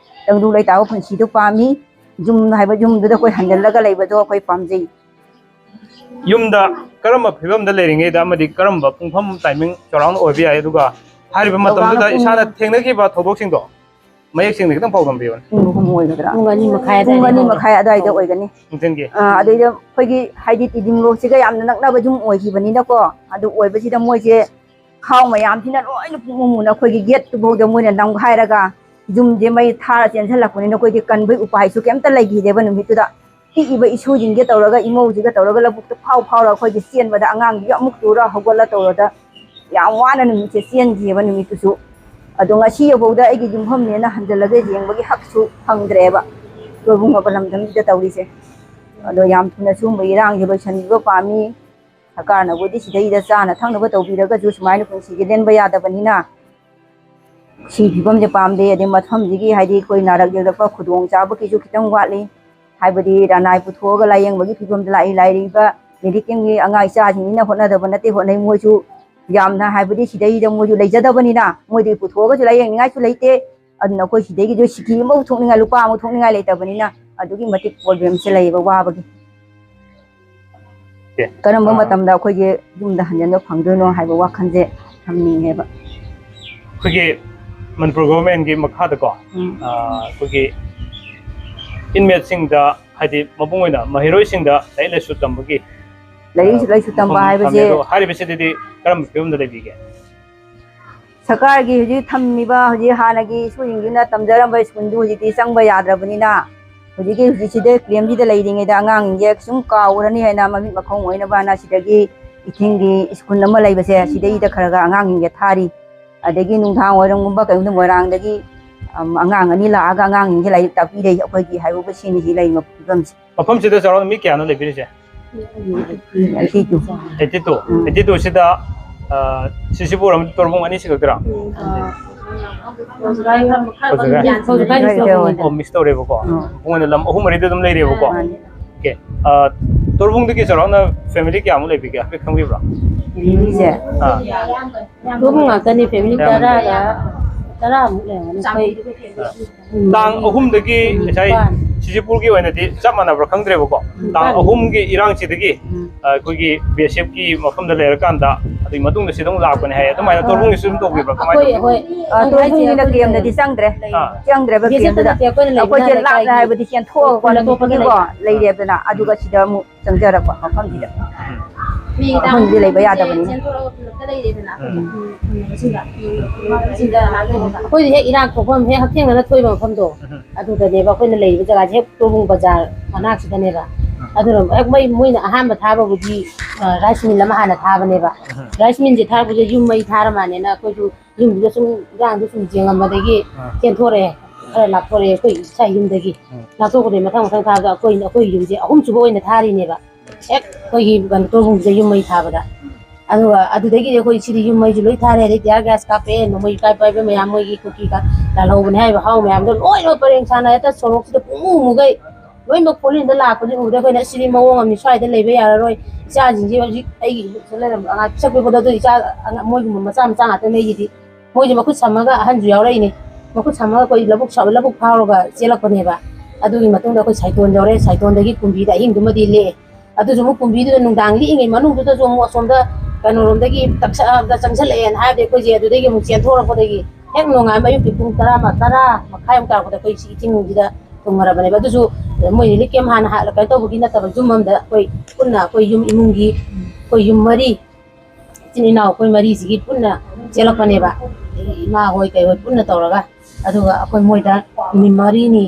ꯇꯪꯗꯨ ꯂꯩꯇꯥꯕ ꯄꯨꯟꯁꯤꯗꯣ ꯄꯥꯝꯃꯤ꯫ ꯌꯨꯝ ꯍꯥꯏꯕ ꯌꯨꯝꯗꯨꯗ ꯑꯩꯈꯣꯏ ꯍꯟꯖꯤꯜꯂꯒ ꯂꯩꯕꯗꯣ ꯑꯩꯈꯣꯏ ꯄꯥꯝꯖꯩ꯫ ꯌꯨꯝꯗ ꯀꯔꯝꯕ ꯐꯤꯕꯝꯗ ꯂꯩꯔꯤꯉꯩꯗ ꯑꯃꯗꯤ ꯀꯔꯝꯕ ꯄꯨꯡꯐꯝ, timing ꯆꯥꯎꯔꯥꯛꯅ ꯑꯣꯏꯕ ꯌꯥꯏ, ꯑꯗꯨꯒ ꯍꯥꯏꯔꯤꯕ ꯃꯇꯝꯗꯨꯗ ꯆꯥꯎꯔꯥꯛꯅ ꯄꯨꯡ ꯏꯁꯥꯅ ꯊꯦꯡꯅꯈꯤꯕ ꯊꯧꯗꯣꯛꯁꯤꯡꯗꯣ ꯃꯌꯦꯛ ꯁꯦꯡꯅ ꯈꯤꯇꯪ ꯄꯥꯎꯗꯝꯕꯤꯌꯨꯅꯦ꯫ ꯄꯨꯡ ꯑꯍꯨꯝ ꯑꯣꯏꯒꯗ꯭ꯔꯥ? ꯄꯨꯡ ꯑꯅꯤ ꯃꯈꯥꯏ ꯄꯨꯡ ꯑꯗꯨꯋꯥꯏꯗ ꯑꯅꯤ ꯍꯧꯔꯦ꯫ ꯃꯈꯥꯏ ꯑꯗꯨꯋꯥꯏꯗ ꯑꯣꯏꯒꯅꯤ꯫ ꯅꯨꯡꯊꯤꯜꯒꯤ? ꯑꯥ, ꯑꯗꯩꯗ ꯑꯩꯈꯣꯏꯒꯤ ꯍꯥꯏꯗꯤ ꯇꯤꯗꯤꯝ ꯔꯣꯗꯁꯤꯒ ꯌꯥꯝꯅ ꯅꯛꯅꯕ ꯌꯨꯝ ꯑꯣꯏꯈꯤꯕꯅꯤꯅꯀꯣ, ꯑꯗꯨ ꯑꯣꯏꯕꯁꯤꯗ ꯃꯣꯏꯁꯦ ꯈꯥꯎ ꯃꯌꯥꯝꯁꯤꯅ ꯂꯣꯏꯅ ꯄꯨꯡꯃꯨ ꯃꯨꯅ ꯑꯩꯈꯣꯏꯒꯤ ꯒꯦꯠꯇꯨꯐꯥꯎꯗ ꯃꯣꯏꯅ ꯅꯝꯈꯥꯏꯔꯒ ꯌꯨꯝꯁꯦ ꯃꯩ ꯊꯥꯔ ꯆꯦꯟꯁꯤꯜꯂꯛꯄꯅꯤꯅ ꯑꯩꯈꯣꯏꯗꯤ ꯀꯟꯕꯩ ꯎꯄꯥꯏꯁꯨ ꯀꯩꯝꯇ ꯂꯩꯈꯤꯗꯦꯕ ꯅꯨꯃꯤꯠꯇꯨꯗ꯫ ꯄꯤꯛꯏꯕ ꯏꯁꯨꯁꯤꯡꯁꯦ ꯇꯧꯔꯒ, ꯏꯃꯧꯁꯤꯒ ꯇꯧꯔꯒ ꯂꯧꯕꯨꯛꯇ ꯐꯥꯎ ꯐꯥꯎꯔ ꯑꯩꯈꯣꯏꯁꯦ ꯆꯦꯟꯕꯗ ꯑꯉꯥꯡꯁꯤꯒ ꯑꯃꯨꯛ ꯇꯨꯔ ꯍꯧꯒꯠꯂ ꯇꯧꯔꯗ ꯌꯥꯝ ꯋꯥꯅ ꯅꯨꯃꯤꯠꯁꯦ ꯆꯦꯟꯈꯤꯑꯕ ꯅꯨꯃꯤꯠꯇꯨꯁꯨ꯫ ꯑꯗꯣ ꯉꯁꯤ ꯐꯥꯎꯗ ꯑꯩꯒꯤ ꯌꯨꯝꯐꯝꯅꯦꯅ ꯍꯟꯖꯜꯂꯒ ꯌꯦꯡꯕꯒꯤ ꯍꯛꯁꯨ ꯐꯪꯗ꯭ꯔꯦꯕ꯫ ꯇꯣꯏꯕꯨꯡꯉꯕ ꯂꯝꯗꯝꯁꯤꯗ ꯇꯧꯔꯤꯁꯦ꯫ ꯑꯗꯣ ꯌꯥꯝ ꯊꯨꯅ ꯁꯤꯒꯨꯝꯕ ꯏꯔꯥꯡꯁꯦ ꯂꯣꯏꯁꯤꯟꯕꯤꯕ ꯄꯥꯝꯃꯤ꯫ ꯁꯔꯀꯥꯔꯅꯕꯨꯗꯤ ꯁꯤꯗꯩꯗ ꯆꯥꯅ ꯊꯛꯅꯕ ꯇꯧꯕꯤꯔꯒꯁꯨ ꯁꯨꯃꯥꯏꯅ ꯄꯨꯟꯁꯤꯁꯦ ꯂꯦꯟꯕ ꯌꯥꯗꯕꯅꯤꯅ ꯁꯤ ꯐꯤꯕꯝꯁꯦ ꯄꯥꯝꯗꯦ꯫ ꯑꯗꯩ ꯃꯐꯝꯁꯤꯒꯤ ꯍꯥꯏꯗꯤ ꯑꯩꯈꯣꯏ ꯅꯥꯔꯛ ꯌꯦꯛꯂꯛꯄ ꯈꯨꯗꯣꯡ ꯆꯥꯕꯒꯤꯁꯨ ꯈꯤꯇꯪ ꯋꯥꯠꯂꯤ꯫ ꯍꯥꯏꯕꯗꯤ ꯔꯅꯥꯏ ꯄꯨꯊꯣꯛꯑꯒ ꯂꯥꯏꯌꯦꯡꯕꯒꯤ ꯐꯤꯕꯝꯗ ꯂꯥꯛꯏ꯫ ꯂꯥꯏꯔꯤꯕ ꯃꯦꯗꯤꯀꯦꯜꯒꯤ ꯑꯉꯥꯡ ꯏꯆꯥꯁꯤꯡꯁꯤꯅ ꯍꯣꯠꯅꯗꯕ ꯅꯠꯇꯦ, ꯍꯣꯠꯅꯩ꯫ ꯃꯣꯏꯁꯨ ꯌꯥꯝꯅ ꯍꯥꯏꯕꯗꯤ ꯁꯤꯗꯩꯗ ꯃꯣꯏꯁꯨ ꯂꯩꯖꯗꯕꯅꯤꯅ ꯃꯣꯏꯗꯒꯤ ꯄꯨꯊꯣꯛꯑꯒꯁꯨ ꯂꯥꯏꯌꯦꯡꯅꯤꯡꯉꯥꯏꯁꯨ ꯂꯩꯇꯦ꯫ ꯑꯗꯨꯅ ꯑꯩꯈꯣꯏ ꯁꯤꯗꯒꯤꯁꯨ ꯁꯤꯀꯤ ꯑꯃꯐꯥꯎ ꯊꯣꯛꯅꯤꯡꯉꯥꯏ, ꯂꯨꯄꯥ ꯑꯃ ꯊꯣꯛꯅꯤꯡꯉꯥꯏ ꯂꯩꯇꯕꯅꯤꯅ ꯑꯗꯨꯛꯀꯤ ꯃꯇꯤꯛ problemꯁꯦ ꯂꯩꯌꯦꯕ, ꯋꯥꯕꯒꯤ꯫ ꯑꯦ, ꯀꯔꯝꯕ ꯑꯥ꯫ ꯃꯇꯝꯗ ꯑꯩꯈꯣꯏꯒꯤ ꯌꯨꯝꯗ ꯍꯟꯖꯤꯟꯕ ꯐꯪꯗꯣꯏꯅꯣ ꯍꯥꯏꯕ ꯋꯥꯈꯜꯁꯦ ꯊꯝꯅꯤꯡꯉꯦꯕ꯫ ꯑꯩꯈꯣꯏꯒꯤ ꯃꯅꯤꯄꯨꯔ governmentꯀꯤ ꯃꯈꯥꯗꯀꯣ, ꯎꯝ꯫ ꯑꯥ, ꯑꯩꯈꯣꯏꯒꯤ inmateꯁꯤꯡꯗ, ꯍꯥꯏꯗꯤ ꯃꯄꯨꯡ ꯑꯣꯏꯅ ꯃꯍꯩꯔꯣꯏꯁꯤꯡꯗ ꯂꯥꯏꯔꯤꯛ ꯂꯥꯏꯁꯨ ꯇꯝꯕꯒꯤ, ꯂꯥꯏꯔꯤꯛ ꯑꯥ, ꯂꯥꯏꯁꯨ ꯇꯝꯕ ꯃꯐꯝ ꯍꯥꯏꯕꯁꯦ ꯊꯝꯃꯦ꯫ ꯑꯗꯣ ꯍꯥꯏꯔꯤꯕꯁꯤꯗꯗꯤ ꯀꯔꯝꯕ ꯐꯤꯕꯝꯗ ꯂꯩꯕꯤꯒꯦ? ꯁꯔꯀꯥꯔꯒꯤ ꯍꯧꯖꯤꯛ ꯊꯝꯃꯤꯕ, ꯍꯧꯖꯤꯛ ꯍꯥꯟꯅꯒꯤ ꯏꯁꯣꯔꯁꯤꯡꯁꯤꯅ ꯇꯝꯖꯔꯝꯕ ꯁ꯭ꯀꯨꯜꯗꯨ ꯍꯧꯖꯤꯛꯇꯤ ꯆꯪꯕ ꯌꯥꯗ꯭ꯔꯕꯅꯤꯅ, ꯍꯧꯖꯤꯛꯀꯤ, ꯍꯧꯖꯤꯛꯁꯤꯗ camp-ꯁꯤꯗ ꯂꯩꯔꯤꯉꯩꯗ ꯑꯉꯥꯡꯁꯤꯡꯁꯦ ꯁꯨꯝ ꯀꯥꯎꯔꯅꯤ ꯍꯥꯏꯅ ꯃꯃꯤꯠ ꯃꯈꯣꯡ ꯑꯣꯏꯅꯕꯅ ꯁꯤꯗꯒꯤ ꯏꯊꯤꯡꯒꯤ ꯁ꯭ꯀꯨꯜ ꯑꯃ ꯂꯩꯕꯁꯦ, ꯁꯤꯗꯩꯗ ꯈꯔ ꯈꯔ ꯑꯉꯥꯡꯁꯤꯡꯁꯦ ꯊꯥꯔꯤ꯫ ꯑꯗꯒꯤ ꯅꯨꯡꯗꯥꯡ ꯋꯥꯏꯔꯝꯒꯨꯝꯕ ꯀꯩꯒꯨꯝꯕ ꯃꯣꯏꯔꯥꯡꯗꯒꯤ, ꯑꯝ, ꯑꯉꯥꯡ ꯑꯅꯤ ꯂꯥꯛꯑꯒ ꯑꯉꯥꯡꯁꯤꯡꯁꯦ ꯂꯥꯏꯔꯤꯛ ꯇꯥꯛꯄꯤꯔꯩ ꯑꯩꯈꯣꯏꯒꯤ ꯍꯥꯏꯕꯨꯕ ꯁꯤꯅꯤ ꯁꯤ ꯂꯩꯔꯤꯕ ꯐꯤꯕꯝꯁꯦ꯫ ꯃꯐꯝꯁꯤꯗ ꯆꯥꯎꯔꯥꯛꯅ ꯃꯤ ꯀꯌꯥꯅꯣ ꯂꯩꯕꯤꯔꯤꯁꯦ? Eighty two꯫ Eighty two꯫ ꯎꯝ꯫ Eighty two ꯁꯤꯗ, ꯑ, ꯁꯤꯁꯤꯕꯨ ꯇꯣꯔꯕꯨꯡ ꯑꯅꯤꯁꯤ ꯈꯛꯇꯔꯥ? ꯎꯝ, ꯑ, ꯍꯧꯖꯤꯛ ꯍꯧꯖꯤꯛ ꯍꯧꯖꯤꯛ ꯑꯣ, mix ꯇꯧꯔꯦꯕꯀꯣ꯫ ꯎꯝ꯫ ꯃꯄꯨꯡ ꯑꯣꯏꯅ ꯂꯝ ꯑꯍꯨꯝ ꯃꯔꯤꯗ ꯑꯗꯨꯝ ꯂꯩꯔꯦꯕꯀꯣ꯫ ꯃꯥꯅꯤ꯫ Okay꯫ ꯑ, ꯇꯣꯔꯕꯨꯡꯗꯒꯤ ꯆꯥꯎꯔꯥꯛꯅ family ꯀꯌꯥꯃꯨꯛ ꯂꯩꯕꯤꯒꯦ? ꯍꯥꯏꯐꯦꯠ ꯈꯪꯕꯤꯕ꯭ꯔꯥ? Familyꯁꯦ? ꯑꯥ꯫ ꯇꯣꯔꯕꯨꯡ ꯉꯥꯛꯇꯅꯤ, family ꯌꯥꯝ ꯇꯔꯥꯒ, ꯇꯔꯥꯃꯨꯛ ꯂꯩꯔꯝꯒꯅꯤ ꯑꯩꯈꯣꯏ꯫ ꯑꯥ꯫ ꯎꯝ꯫ ꯇꯥꯡ ꯑꯍꯨꯝꯗꯒꯤ ꯎꯝ, ꯉꯁꯥꯏ ꯅꯤꯄꯥꯟ꯫ ꯁꯤꯖꯤꯄꯨꯔꯒꯤ ꯑꯣꯏꯅꯗꯤ ꯆꯞ ꯃꯥꯟꯅꯕ꯭ꯔꯥ ꯈꯪꯗ꯭ꯔꯦꯕꯀꯣ꯫ ꯎꯝ, ꯇꯥꯡ ꯅꯤꯄꯥꯟ꯫ ꯑꯍꯨꯝꯒꯤ ꯏꯔꯥꯡꯁꯤꯗꯒꯤ, ꯎꯝ꯫ ꯑ, ꯑꯩꯈꯣꯏꯒꯤ B S Fꯀꯤ ꯃꯐꯝꯗ ꯂꯩꯔꯀꯥꯟꯗ ꯑꯗꯨꯒꯤ ꯃꯇꯨꯡꯗ ꯁꯤꯗ ꯑꯃꯨꯛ ꯂꯥꯛꯄꯅꯦ ꯍꯥꯏꯌꯦ꯫ ꯑꯗꯨꯃꯥꯏꯅ ꯑꯥ꯫ ꯇꯣꯔꯕꯨꯡꯒꯤꯁꯨ ꯑꯗꯨꯝ ꯇꯧꯕꯤꯕ꯭ꯔꯥ? ꯀꯃꯥꯏꯅ ꯑꯩꯈꯣꯏ, ꯇꯧꯕꯤꯕ꯭ꯔꯥ? ꯑꯩꯈꯣꯏ ꯑ, ꯇꯣꯔꯕꯨꯡꯒꯤꯅ ꯑꯩꯈꯣꯏ camp-ꯇꯗꯤ ꯆꯪꯗ꯭ꯔꯦ꯫ ꯑꯥ꯫ ꯆꯪꯗ꯭ꯔꯦꯕ B S Fꯇ camp-ꯇꯨꯗ꯫ ꯅꯠꯇꯦ, ꯑꯩꯈꯣꯏꯅ ꯂꯩꯕꯅ ꯑꯩꯈꯣꯏꯁꯦ ꯂꯥꯞꯅ ꯂꯩꯀꯥꯏꯒꯤ꯫ ꯍꯥꯏꯕꯗꯤ ꯆꯦꯟꯊꯣꯛꯑꯒ ꯈꯨꯜ ꯑꯇꯣꯞꯄꯗ ꯀꯣꯟꯅ ꯂꯩꯕ꯫ ꯂꯩꯔꯦꯗꯅ, ꯑꯗꯨꯒ ꯎꯝ꯫ ꯁꯤꯗ ꯑꯃꯨꯛ ꯆꯪꯖꯔꯛꯄ ꯃꯐꯝꯁꯤꯗ꯫ ꯎꯝ꯫ ꯃꯤ ꯃꯐꯝꯁꯤꯗ ꯂꯩꯕ ꯌꯥꯗꯕꯅꯤꯅ꯫ ꯆꯦꯟꯊꯣꯔꯛꯑꯒ ꯈꯨꯜꯂꯛꯇ ꯂꯩꯔꯦꯗꯅ꯫ ꯎꯝ꯫ ꯎꯝ, ꯎꯝ, ꯁꯤꯗ꯫ ꯑꯩꯈꯣꯏꯗꯤ ꯍꯦꯛ ꯏꯔꯥꯡ ꯊꯣꯛꯐꯝ ꯍꯦꯛ ꯍꯛꯊꯦꯡꯅꯅ ꯊꯣꯛꯏꯕ ꯃꯐꯝꯗꯣ, ꯎꯝ꯫ ꯑꯗꯨꯗꯅꯦꯕ ꯑꯩꯈꯣꯏꯅ ꯂꯩꯔꯤꯕ ꯖꯒꯥꯁꯦ, ꯍꯦꯛ ꯇꯣꯔꯕꯨꯡ ꯕꯖꯥꯔ ꯃꯅꯥꯛꯁꯤꯗꯅꯦꯕ꯫ ꯎꯝ꯫ ꯑꯗꯨꯅ ꯍꯦꯛ ꯃꯩ, ꯃꯣꯏꯅ ꯑꯍꯥꯟꯕ ꯊꯥꯕꯕꯨꯗꯤ, ꯑ, rice mill ꯑꯃ ꯍꯥꯟꯅ ꯊꯥꯕꯅꯦꯕ꯫ ꯎꯝ꯫ Rice millꯁꯦ ꯊꯥꯔꯛꯄꯁꯦ ꯌꯨꯝ ꯃꯩ ꯊꯥꯔ ꯃꯥꯜꯂꯦꯅ ꯑꯩꯈꯣꯏꯁꯨ ꯌꯨꯝꯗꯨꯗ ꯁꯨꯝ ꯏꯔꯥꯡꯗꯣ ꯁꯨꯝ ꯌꯦꯡꯉꯝꯕꯗꯒꯤ ꯑꯥ꯫ ꯆꯦꯟꯊꯣꯔꯛꯑꯦ꯫ ꯈꯔ ꯂꯥꯞꯊꯣꯔꯛꯑꯦ ꯑꯩꯈꯣꯏ ꯏꯁꯥ ꯌꯨꯝꯗꯒꯤ꯫ ꯎꯝ꯫ ꯂꯥꯞꯊꯣꯛꯄꯗꯒꯤ ꯃꯊꯪ ꯃꯊꯪ ꯊꯥꯕꯗ ꯑꯩꯈꯣꯏ, ꯑꯩꯈꯣꯏ ꯌꯨꯝꯁꯦ ꯑꯍꯨꯝꯁꯨꯕ ꯑꯣꯏꯅ ꯊꯥꯔꯤꯅꯦꯕ꯫ ꯍꯦꯛ ꯑꯩꯈꯣꯏꯒꯤ ꯀꯩꯅꯣ ꯇꯣꯔꯕꯨꯡꯁꯦ ꯌꯨꯝ ꯃꯩ ꯊꯥꯕꯗ꯫ ꯎꯝ꯫ ꯑꯗꯨꯒ ꯑꯗꯨꯗꯒꯤꯗꯤ ꯑꯩꯈꯣꯏ ꯁꯤꯗꯤ ꯌꯨꯝ ꯃꯩꯁꯨ ꯂꯣꯏ ꯊꯥꯔꯦ, ꯑꯗꯩ tear gas ꯀꯥꯞꯄꯛꯑꯦ, ꯅꯣꯡꯃꯩ ꯀꯥꯏ ꯄꯥꯏꯕ ꯃꯌꯥꯝ, ꯃꯣꯏꯒꯤ ꯀꯨꯀꯤ ꯀ-, ꯂꯥꯜꯍꯧꯕꯅꯦ ꯍꯥꯏꯔꯤꯕ ꯍꯥꯎ ꯃꯌꯥꯝꯗꯣ ꯂꯣꯏꯅꯃꯛ ꯄꯔꯦꯡ ꯁꯥꯟꯅ ꯍꯦꯛꯇ ꯁꯣꯔꯣꯛꯁꯤꯗ ꯄꯨꯡꯃꯨ ꯃꯨꯒꯩ ꯂꯣꯏꯅꯃꯛ ꯐꯣꯂꯤꯟꯗ ꯂꯥꯛꯄꯁꯦ ꯎꯕꯗ ꯑꯩꯈꯣꯏꯅ "ꯑꯁꯤꯗꯤ ꯃꯑꯣꯡ ꯑꯃꯅꯤ, ꯁ꯭ꯋꯥꯏꯗ ꯂꯩꯕ ꯌꯥꯔꯔꯣꯏ, ꯏꯆꯥꯁꯤꯡꯁꯦ ꯍꯧꯖꯤꯛ ꯑꯩꯒꯤ ꯏꯃꯨꯡꯗ ꯂꯩꯔꯝꯕ ꯑꯉꯥꯡ ꯄꯤꯁꯛ ꯄꯤꯛꯄꯗꯣ ꯑꯗꯨ ꯏꯆꯥ ꯑꯉꯥꯡ ꯃꯣꯏꯒꯨꯝꯕ ꯃꯆꯥ ꯃꯆꯥ ꯉꯥꯛꯇꯅꯦ ꯑꯩꯒꯤꯗꯤ", ꯃꯣꯏꯁꯦ ꯃꯈꯨꯠ ꯁꯝꯃꯒ ꯑꯍꯟꯁꯨ ꯌꯥꯎꯔꯛꯏꯅꯦ, ꯃꯈꯨꯠ ꯁꯝꯃꯒ ꯑꯩꯈꯣꯏ ꯂꯧꯕꯨꯛ ꯁ-, ꯂꯧꯕꯨꯛ ꯐꯥꯎꯔꯒ ꯆꯦꯜꯂꯛꯄꯅꯦꯕ꯫ ꯑꯗꯨꯒꯤ ꯃꯇꯨꯡꯗ ꯑꯩꯈꯣꯏ ꯁꯥꯏꯇꯣꯟ ꯌꯧꯔꯦ꯫ ꯁꯥꯏꯇꯣꯟꯗꯒꯤ ꯀꯨꯝꯕꯤꯗ ꯑꯍꯤꯡꯗꯨꯃꯗꯤ ꯂꯦꯛꯑꯦ꯫ ꯑꯗꯨꯁꯨ ꯑꯃꯨꯛ ꯀꯨꯝꯕꯤꯗꯨꯗ ꯅꯨꯡꯗꯥꯡ ꯂꯤꯛꯏꯉꯩ ꯃꯅꯨꯡꯗꯨꯗꯁꯨ ꯑꯃꯨꯛ ꯑꯁꯣꯝꯗ ꯀꯩꯅꯣꯔꯣꯝꯗꯒꯤ ꯇꯛꯁꯛꯗ ꯆꯪꯁꯜꯂꯛꯑꯦꯅ ꯍꯥꯏꯕꯗꯤ ꯑꯩꯈꯣꯏꯁꯦ ꯑꯗꯨꯗꯒꯤ ꯑꯃꯨꯛ ꯆꯦꯟꯊꯣꯔꯛꯄꯗꯒꯤ ꯍꯦꯛ ꯅꯣꯡꯉꯥꯟꯕ ꯑꯌꯨꯛꯀꯤ ꯄꯨꯡ ꯇꯔꯥ ꯃ-, ꯇꯔꯥ ꯃꯈꯥꯏꯃꯨꯛ ꯇꯥꯔꯛꯄꯗ ꯑꯩꯈꯣꯏ ꯁꯤ ꯏꯆꯤꯡꯁꯤꯗ ꯊꯨꯡꯉꯔꯕꯅꯦꯕ꯫ ꯑꯗꯨꯁꯨ ꯃꯣꯏ ꯔꯤꯂꯤꯐ ꯀꯦꯝ ꯍꯥꯟꯅ ꯍꯥ-, ꯀꯩꯅꯣ ꯇꯧꯕꯒꯤ ꯅꯠꯇꯕ, ꯌꯨꯝ ꯑꯃꯗ ꯑꯩꯈꯣꯏ ꯄꯨꯟꯅ ꯑꯩꯈꯣꯏ ꯌꯨꯝ ꯏꯃꯨꯡꯒꯤ ꯑꯩꯈꯣꯏ ꯌꯨꯝ ꯃꯔꯤ, ꯏꯆꯤꯟ ꯏꯅꯥꯎ ꯑꯩꯈꯣꯏ ꯃꯔꯤꯁꯤꯒꯤ ꯄꯨꯟꯅ ꯆꯦꯜꯂꯛꯄꯅꯦꯕ꯫ ꯏꯃꯥ ꯍꯣꯏ ꯀꯩ ꯍꯣꯏ ꯄꯨꯟꯅ ꯇꯧꯔꯒ, ꯑꯗꯨꯒ ꯑꯩꯈꯣꯏ ꯃꯣꯏꯗ ꯅꯨꯃꯤꯠ ꯃꯔꯤꯅꯤ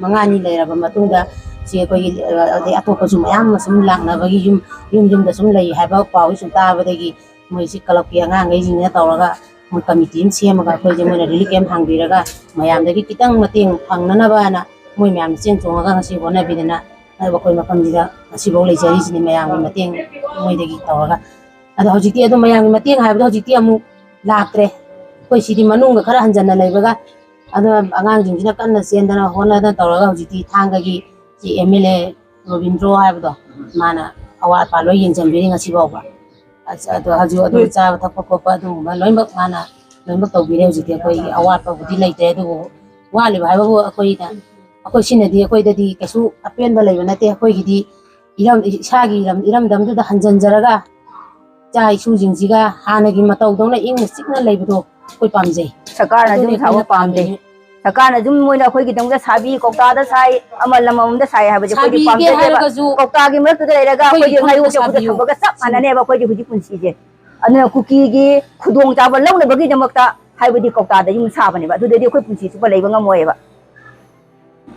ꯃꯉꯥꯅꯤ ꯂꯩꯔꯕ ꯃꯇꯨꯡꯗ, ꯁꯤ ꯑꯩꯈꯣꯏꯒꯤ, ꯑ, ꯑꯗꯩ ꯑꯇꯣꯞꯄꯁꯨ ꯃꯌꯥꯝ ꯑꯃ ꯁꯨꯝ ꯂꯥꯛꯅꯕꯒꯤ, ꯌꯨꯝ, ꯌꯨꯝ ꯌꯨꯝꯗ ꯁꯨꯝ ꯂꯩ ꯍꯥꯏꯕ ꯄꯥꯎꯁꯦ ꯁꯨꯝ ꯇꯥꯕꯗꯒꯤ, ꯃꯣꯏꯁꯤ ꯀ꯭ꯂꯕꯀꯤ ꯑꯉꯥꯡꯈꯩꯁꯤꯡꯁꯤꯅ ꯇꯧꯔꯒ ꯃꯣꯏ ꯀꯃꯤꯇꯤ ꯑꯃ ꯁꯦꯝꯃꯒ, ꯑꯩꯈꯣꯏꯁꯦ ꯃꯣꯏꯅ ꯔꯤꯂꯤꯐ ꯀꯦꯝ ꯍꯥꯡꯕꯤꯔꯒ ꯃꯌꯥꯝꯗꯒꯤ ꯈꯤꯇꯪ ꯃꯇꯦꯡ ꯐꯪꯅꯅꯕꯅ ꯃꯣꯏ ꯃꯌꯥꯝ ꯆꯦꯟ ꯆꯣꯡꯉꯒ ꯉꯁꯤ ꯍꯣꯠꯅꯕꯤꯗꯅ ꯑꯩꯈꯣꯏ ꯃꯐꯝꯁꯤꯗ ꯉꯁꯤꯐꯥꯎ ꯂꯩꯖꯔꯤꯁꯤꯅꯤ꯫ ꯃꯌꯥꯝꯒꯤ ꯃꯇꯦꯡ ꯃꯣꯏꯗꯒꯤ ꯇꯧꯔꯒ꯫ ꯑꯗꯣ ꯍꯧꯖꯤꯛꯇꯤ ꯑꯗꯨꯝ ꯃꯌꯥꯝꯒꯤ ꯃꯇꯦꯡ ꯍꯥꯏꯕꯗꯣ ꯍꯧꯖꯤꯛꯇꯤ ꯑꯃꯨꯛ ꯂꯥꯛꯇ꯭ꯔꯦ꯫ ꯑꯩꯈꯣꯏ ꯁꯤꯗꯤ ꯃꯅꯨꯡꯗ ꯈꯔ ꯍꯟꯖꯟꯅ ꯂꯩꯕꯒ, ꯑꯗꯨꯅ ꯑꯉꯥꯡꯁꯤꯡꯁꯤꯅ ꯀꯟꯅ ꯆꯦꯟꯗꯅ ꯍꯣꯠꯅꯗꯅ ꯇꯧꯔꯒ ꯍꯧꯖꯤꯛꯇꯤ ꯊꯥꯡꯒꯒꯤ ꯁꯤ ꯑꯦꯝ ꯑꯦꯜ ꯑꯦ ꯔꯣꯕꯤꯟꯗ꯭ꯔꯣ ꯍꯥꯏꯕꯗꯣ, ꯃꯥꯅ ꯑꯋꯥꯠ ꯑꯄꯥ ꯂꯣꯏ ꯌꯦꯡꯁꯤꯟꯕꯤꯔꯤ ꯉꯁꯤ ꯐꯥꯎꯕ꯫ ꯑꯁ, ꯑꯗꯣ ꯍꯧꯖꯤꯛ ꯑꯗꯨꯝ ꯆꯥꯕ ꯊꯛꯄ ꯈꯣꯠꯄ ꯑꯗꯨꯒꯨꯝꯕ ꯂꯣꯏꯅꯃꯛ ꯃꯥꯅ ꯂꯣꯏꯅꯃꯛ ꯇꯧꯕꯤꯔꯦ꯫ ꯍꯧꯖꯤꯛꯇꯤ ꯑꯩꯈꯣꯏꯒꯤ ꯑꯋꯥꯠꯄꯕꯨꯗꯤ ꯂꯩꯇ꯭ꯔꯦ, ꯑꯗꯨꯕꯨ ꯋꯥꯠꯂꯤꯕ ꯍꯥꯏꯕꯕꯨ ꯑꯩꯈꯣꯏꯅ, ꯑꯩꯈꯣꯏ ꯁꯤꯅꯗꯤ ꯑꯩꯈꯣꯏꯗꯗꯤ ꯀꯩꯁꯨ ꯑꯄꯦꯟꯕ ꯂꯩꯕ ꯅꯠꯇꯦ꯫ ꯑꯩꯈꯣꯏꯒꯤꯗꯤ ꯏꯔꯝ-, ꯏꯁꯥꯒꯤ ꯏꯔꯝ-, ꯏꯔꯝꯗꯝꯗꯨꯗ ꯍꯟꯖꯤꯟꯖꯔꯒ ꯏꯆꯥ ꯏꯁꯨꯁꯤꯡꯁꯤꯒ ꯍꯥꯟꯅꯒꯤ ꯃꯇꯧꯗꯧꯅ ꯏꯪꯅ ꯆꯤꯛꯅ ꯂꯩꯕꯗꯣ ꯑꯩꯈꯣꯏ ꯄꯥꯝꯖꯩ꯫ ꯁꯔꯀꯥꯔꯅ ꯑꯗꯨꯅꯤ ꯌꯨꯝ ꯁꯥꯕ ꯑꯩꯈꯣꯏꯅ ꯄꯥꯝꯗꯦ꯫ ꯄꯥꯝꯃꯤꯁꯦ꯫ ꯁꯔꯀꯥꯔꯅ ꯌꯨꯝ ꯃꯣꯏꯅ ꯑꯩꯈꯣꯏꯒꯤꯗꯃꯛꯇ ꯁꯥꯕꯤ, ꯀꯧꯇꯥꯗ ꯁꯥꯏ, ꯑꯃ ꯂꯝ ꯑꯃꯗ ꯁꯥꯏ ꯍꯥꯏꯕꯁꯦ ꯑꯩꯈꯣꯏꯗꯤ ꯁꯥꯕꯤꯒꯦ ꯄꯥꯝꯖꯗꯦꯕ꯫ ꯍꯥꯏꯔꯒꯁꯨ ꯀꯧꯇꯥꯒꯤ ꯃꯔꯛꯇꯨꯗ ꯂꯩꯔꯒ ꯑꯩꯈꯣꯏꯒꯤ ꯑꯩꯈꯣꯏꯒꯤ ꯉꯥꯌꯣꯛ ꯏꯐꯝꯗ ꯆꯐꯨꯗ ꯁꯥꯕꯤꯌꯨ꯫ ꯊꯝꯕꯒ ꯆꯞ ꯃꯥꯟꯅꯅꯦꯕ ꯑꯩꯈꯣꯏꯒꯤ ꯍꯧꯖꯤꯛ ꯄꯨꯟꯁꯤꯁꯦ꯫ ꯑꯗꯨꯅ ꯀꯨꯀꯤꯒꯤ ꯈꯨꯗꯣꯡꯆꯥꯕ ꯂꯧꯅꯕꯒꯤꯗꯃꯛꯇ ꯍꯥꯏꯕꯗꯤ ꯀꯧꯇꯥꯗ ꯌꯨꯝ ꯁꯥꯕꯅꯦꯕ꯫ ꯑꯗꯨꯗꯗꯤ ꯑꯩꯈꯣꯏ ꯄꯨꯟꯁꯤ ꯆꯨꯞꯄ ꯂꯩꯕ ꯉꯝꯃꯣꯏꯕ꯫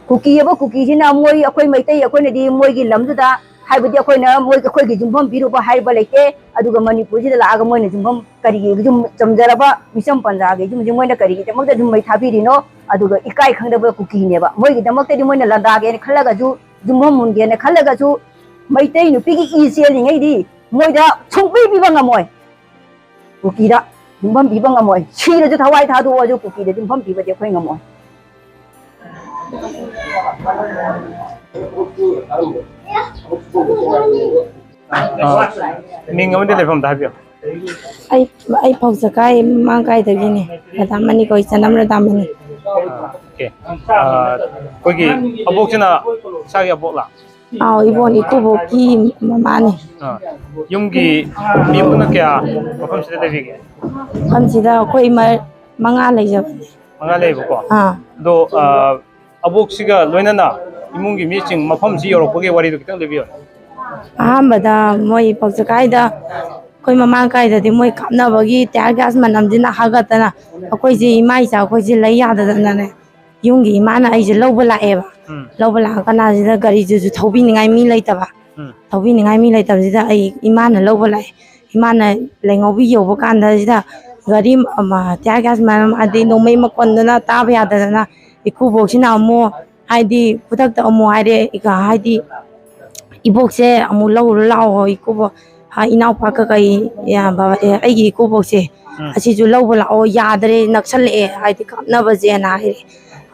ꯀꯨꯀꯤ ꯍꯥꯏꯕ ꯀꯨꯀꯤꯁꯤꯅ ꯃꯣꯏ, ꯑꯩꯈꯣꯏ ꯃꯩꯇꯩ ꯑꯩꯈꯣꯏꯅꯗꯤ ꯃꯣꯏꯒꯤ ꯂꯝꯗꯨꯗ, ꯍꯥꯏꯕꯗꯤ ꯑꯩꯈꯣꯏꯅ ꯃꯣꯏ, ꯑꯩꯈꯣꯏꯒꯤ ꯌꯨꯝꯐꯝ ꯄꯤꯔꯨꯕ ꯍꯥꯏꯕ ꯂꯩꯇꯦ꯫ ꯑꯗꯨꯒ ꯃꯅꯤꯄꯨꯔꯁꯤꯗ ꯂꯥꯛꯑꯒ ꯃꯣꯏꯅ ꯌꯨꯝꯐꯝ ꯀꯔꯤꯒꯤ ꯌꯨꯝ ꯆꯝꯖꯔꯕ ꯃꯤꯆꯝ ꯄ꯭ꯔꯖꯥꯒꯤ ꯌꯨꯝꯁꯦ ꯃꯣꯏꯅ ꯀꯔꯤꯒꯤꯗꯃꯛꯇ ꯑꯗꯨꯝ ꯃꯩ ꯊꯥꯕꯤꯔꯤꯅꯣ? ꯑꯗꯨꯒ ꯏꯀꯥꯏ ꯈꯪꯗꯕ ꯀꯨꯀꯤꯅꯦꯕ꯫ ꯃꯣꯏꯒꯤꯗꯃꯛꯇꯗꯤ ꯃꯣꯏꯅ ꯂꯥꯟꯗꯥꯒꯦꯅ ꯈꯜꯂꯒꯁꯨ, ꯌꯨꯝꯐꯝ ꯍꯨꯟꯒꯦꯅ ꯈꯜꯂꯒꯁꯨ, ꯃꯩꯇꯩ ꯅꯨꯄꯤꯒꯤ ꯏ ꯆꯦꯜꯂꯤꯉꯩꯗꯤ ꯃꯣꯏꯗ ꯁꯨꯡꯄꯤ ꯄꯤꯕ ꯉꯝꯃꯣꯏ꯫ ꯀꯨꯀꯤꯗ ꯌꯨꯝꯐꯝ ꯄꯤꯕ ꯉꯝꯃꯣꯏ꯫ ꯁꯤꯔꯁꯨ ꯊꯋꯥꯏ ꯊꯥꯗꯣꯛꯑꯁꯨ ꯀꯨꯀꯤꯗ ꯌꯨꯝꯐꯝ ꯄꯤꯕꯗꯤ ꯑꯩꯈꯣꯏ ꯉꯝꯃꯣꯏ꯫ ꯑꯥ, ꯃꯤꯡ ꯑꯃꯗꯤ ꯂꯩꯐꯝꯗ ꯍꯥꯏꯕꯤꯌꯨ꯫ ꯑꯩ, ꯑꯩ ꯐꯧꯖꯀꯥꯏ ꯃꯥꯡꯀꯥꯏꯗꯒꯤꯅꯦ꯫ ꯔꯥꯙꯥꯃꯅꯤ ꯀꯧꯏ, ꯆꯅꯝ ꯔꯥꯙꯥꯃꯅꯤ꯫ ꯑꯣꯀꯦ꯫ ꯑꯩꯈꯣꯏꯒꯤ ꯑꯕꯣꯛꯁꯤꯅ ꯏꯁꯥꯒꯤ ꯑꯕꯣꯛꯂꯥ? ꯑꯥꯎ, ꯏꯕꯣꯛ ꯏꯀꯨꯕꯣꯛꯀꯤ ꯃꯃꯥꯅꯤ꯫ ꯑꯥ, ꯌꯨꯝꯒꯤ ꯃꯤ ꯄꯨꯟꯅ ꯀꯌꯥ ꯃꯐꯝꯁꯤꯗ ꯂꯩꯕꯤꯒꯦ? ꯃꯐꯝꯁꯤꯗ ꯑꯩꯈꯣꯏ ꯃ- ꯃꯉꯥ ꯂꯩꯖꯕꯅꯤ꯫ ꯃꯉꯥ ꯂꯩꯌꯦꯕꯀꯣ꯫ ꯑꯥ ꯑꯗꯣ ꯑꯥ, ꯑꯕꯣꯛꯁꯤꯒ ꯂꯣꯏꯅꯅ ꯏꯃꯨꯡꯒꯤ ꯃꯤꯁꯤꯡ ꯃꯐꯝꯁꯤ ꯌꯧꯔꯛꯄꯒꯤ ꯋꯥꯔꯤꯗꯣ ꯈꯤꯇꯪ ꯂꯤꯕꯤꯌꯨ꯫ ꯑꯍꯥꯟꯕꯗ ꯃꯣꯏ ꯄꯥꯎꯆꯀꯥꯏꯗ ꯑꯩꯈꯣꯏ ꯃꯃꯥꯡ ꯀꯥꯏꯗꯗꯤ ꯃꯣꯏ ꯀꯥꯞꯅꯕꯒꯤ ꯇꯤꯌꯥꯔ ꯒ꯭ꯌꯥꯁ ꯃꯅꯝꯁꯤꯅ ꯍꯥꯒꯠꯇꯅ ꯑꯩꯈꯣꯏꯁꯦ ꯏꯃꯥ ꯏꯆꯥ ꯑꯩꯈꯣꯏꯁꯦ ꯂꯩ ꯌꯥꯗꯗꯅꯅꯦ, ꯌꯨꯝꯒꯤ ꯏꯃꯥꯅ ꯑꯩꯁꯦ ꯂꯧꯕ ꯂꯥꯛꯑꯦꯕ꯫ ꯎꯝ꯫ ꯂꯧꯕ ꯂꯥꯛꯑ ꯀꯥꯟꯁꯤꯗ ꯒꯥꯔꯤꯗꯨꯁꯨ ꯊꯧꯕꯤꯅꯤꯡꯉꯥꯏ ꯃꯤ ꯂꯩꯇꯕ꯫ ꯎꯝ꯫ ꯊꯧꯕꯤꯅꯤꯡꯉꯥꯏ ꯃꯤ ꯂꯩꯇꯕꯁꯤꯗ ꯑꯩ ꯏꯃꯥꯅ ꯂꯧꯕ ꯂꯥꯛꯑꯦ꯫ ꯏꯃꯥꯅ ꯂꯩꯉꯧꯕꯤ ꯌꯧꯕ ꯀꯥꯟꯗꯁꯤꯗ ꯒꯥꯔꯤ ꯑꯃ, ꯇꯤꯌꯥꯔ ꯒ꯭ꯌꯥꯁ ꯃꯅꯝ ꯑꯗꯩ ꯅꯣꯡꯃꯩ ꯃꯈꯣꯟꯗꯨꯅ ꯇꯥꯕ ꯌꯥꯗꯗꯅ ꯏꯀꯨꯕꯣꯛꯁꯤꯅ ꯑꯃꯨꯛ ꯍꯥꯏꯗꯤ ꯈꯨꯗꯛꯇ ꯑꯃꯨꯛ ꯍꯥꯏꯔꯦ, ꯏꯀ- ꯍꯥꯏꯗꯤ ꯏꯕꯣꯛꯁꯦ ꯑꯃꯨꯛ ꯂꯧꯔꯨ ꯂꯥꯛꯑꯣ, ꯏꯀꯨꯕꯣꯛ, ꯍꯥ, ꯏꯅꯥꯎꯄꯥ ꯀꯀꯩ, ꯏꯌꯥꯝꯕ, ꯑꯦ, ꯑꯩꯒꯤ ꯏꯀꯨꯕꯣꯛꯁꯦ ꯎꯝ꯫ ꯑꯁꯤꯁꯨ ꯂꯧꯕ ꯂꯥꯛꯑꯣ, ꯌꯥꯗ꯭ꯔꯦ, ꯅꯛꯁꯜꯂꯛꯑꯦ, ꯍꯥꯏꯗꯤ ꯀꯥꯞꯅꯕꯁꯦꯅ ꯍꯥꯏꯔꯦ꯫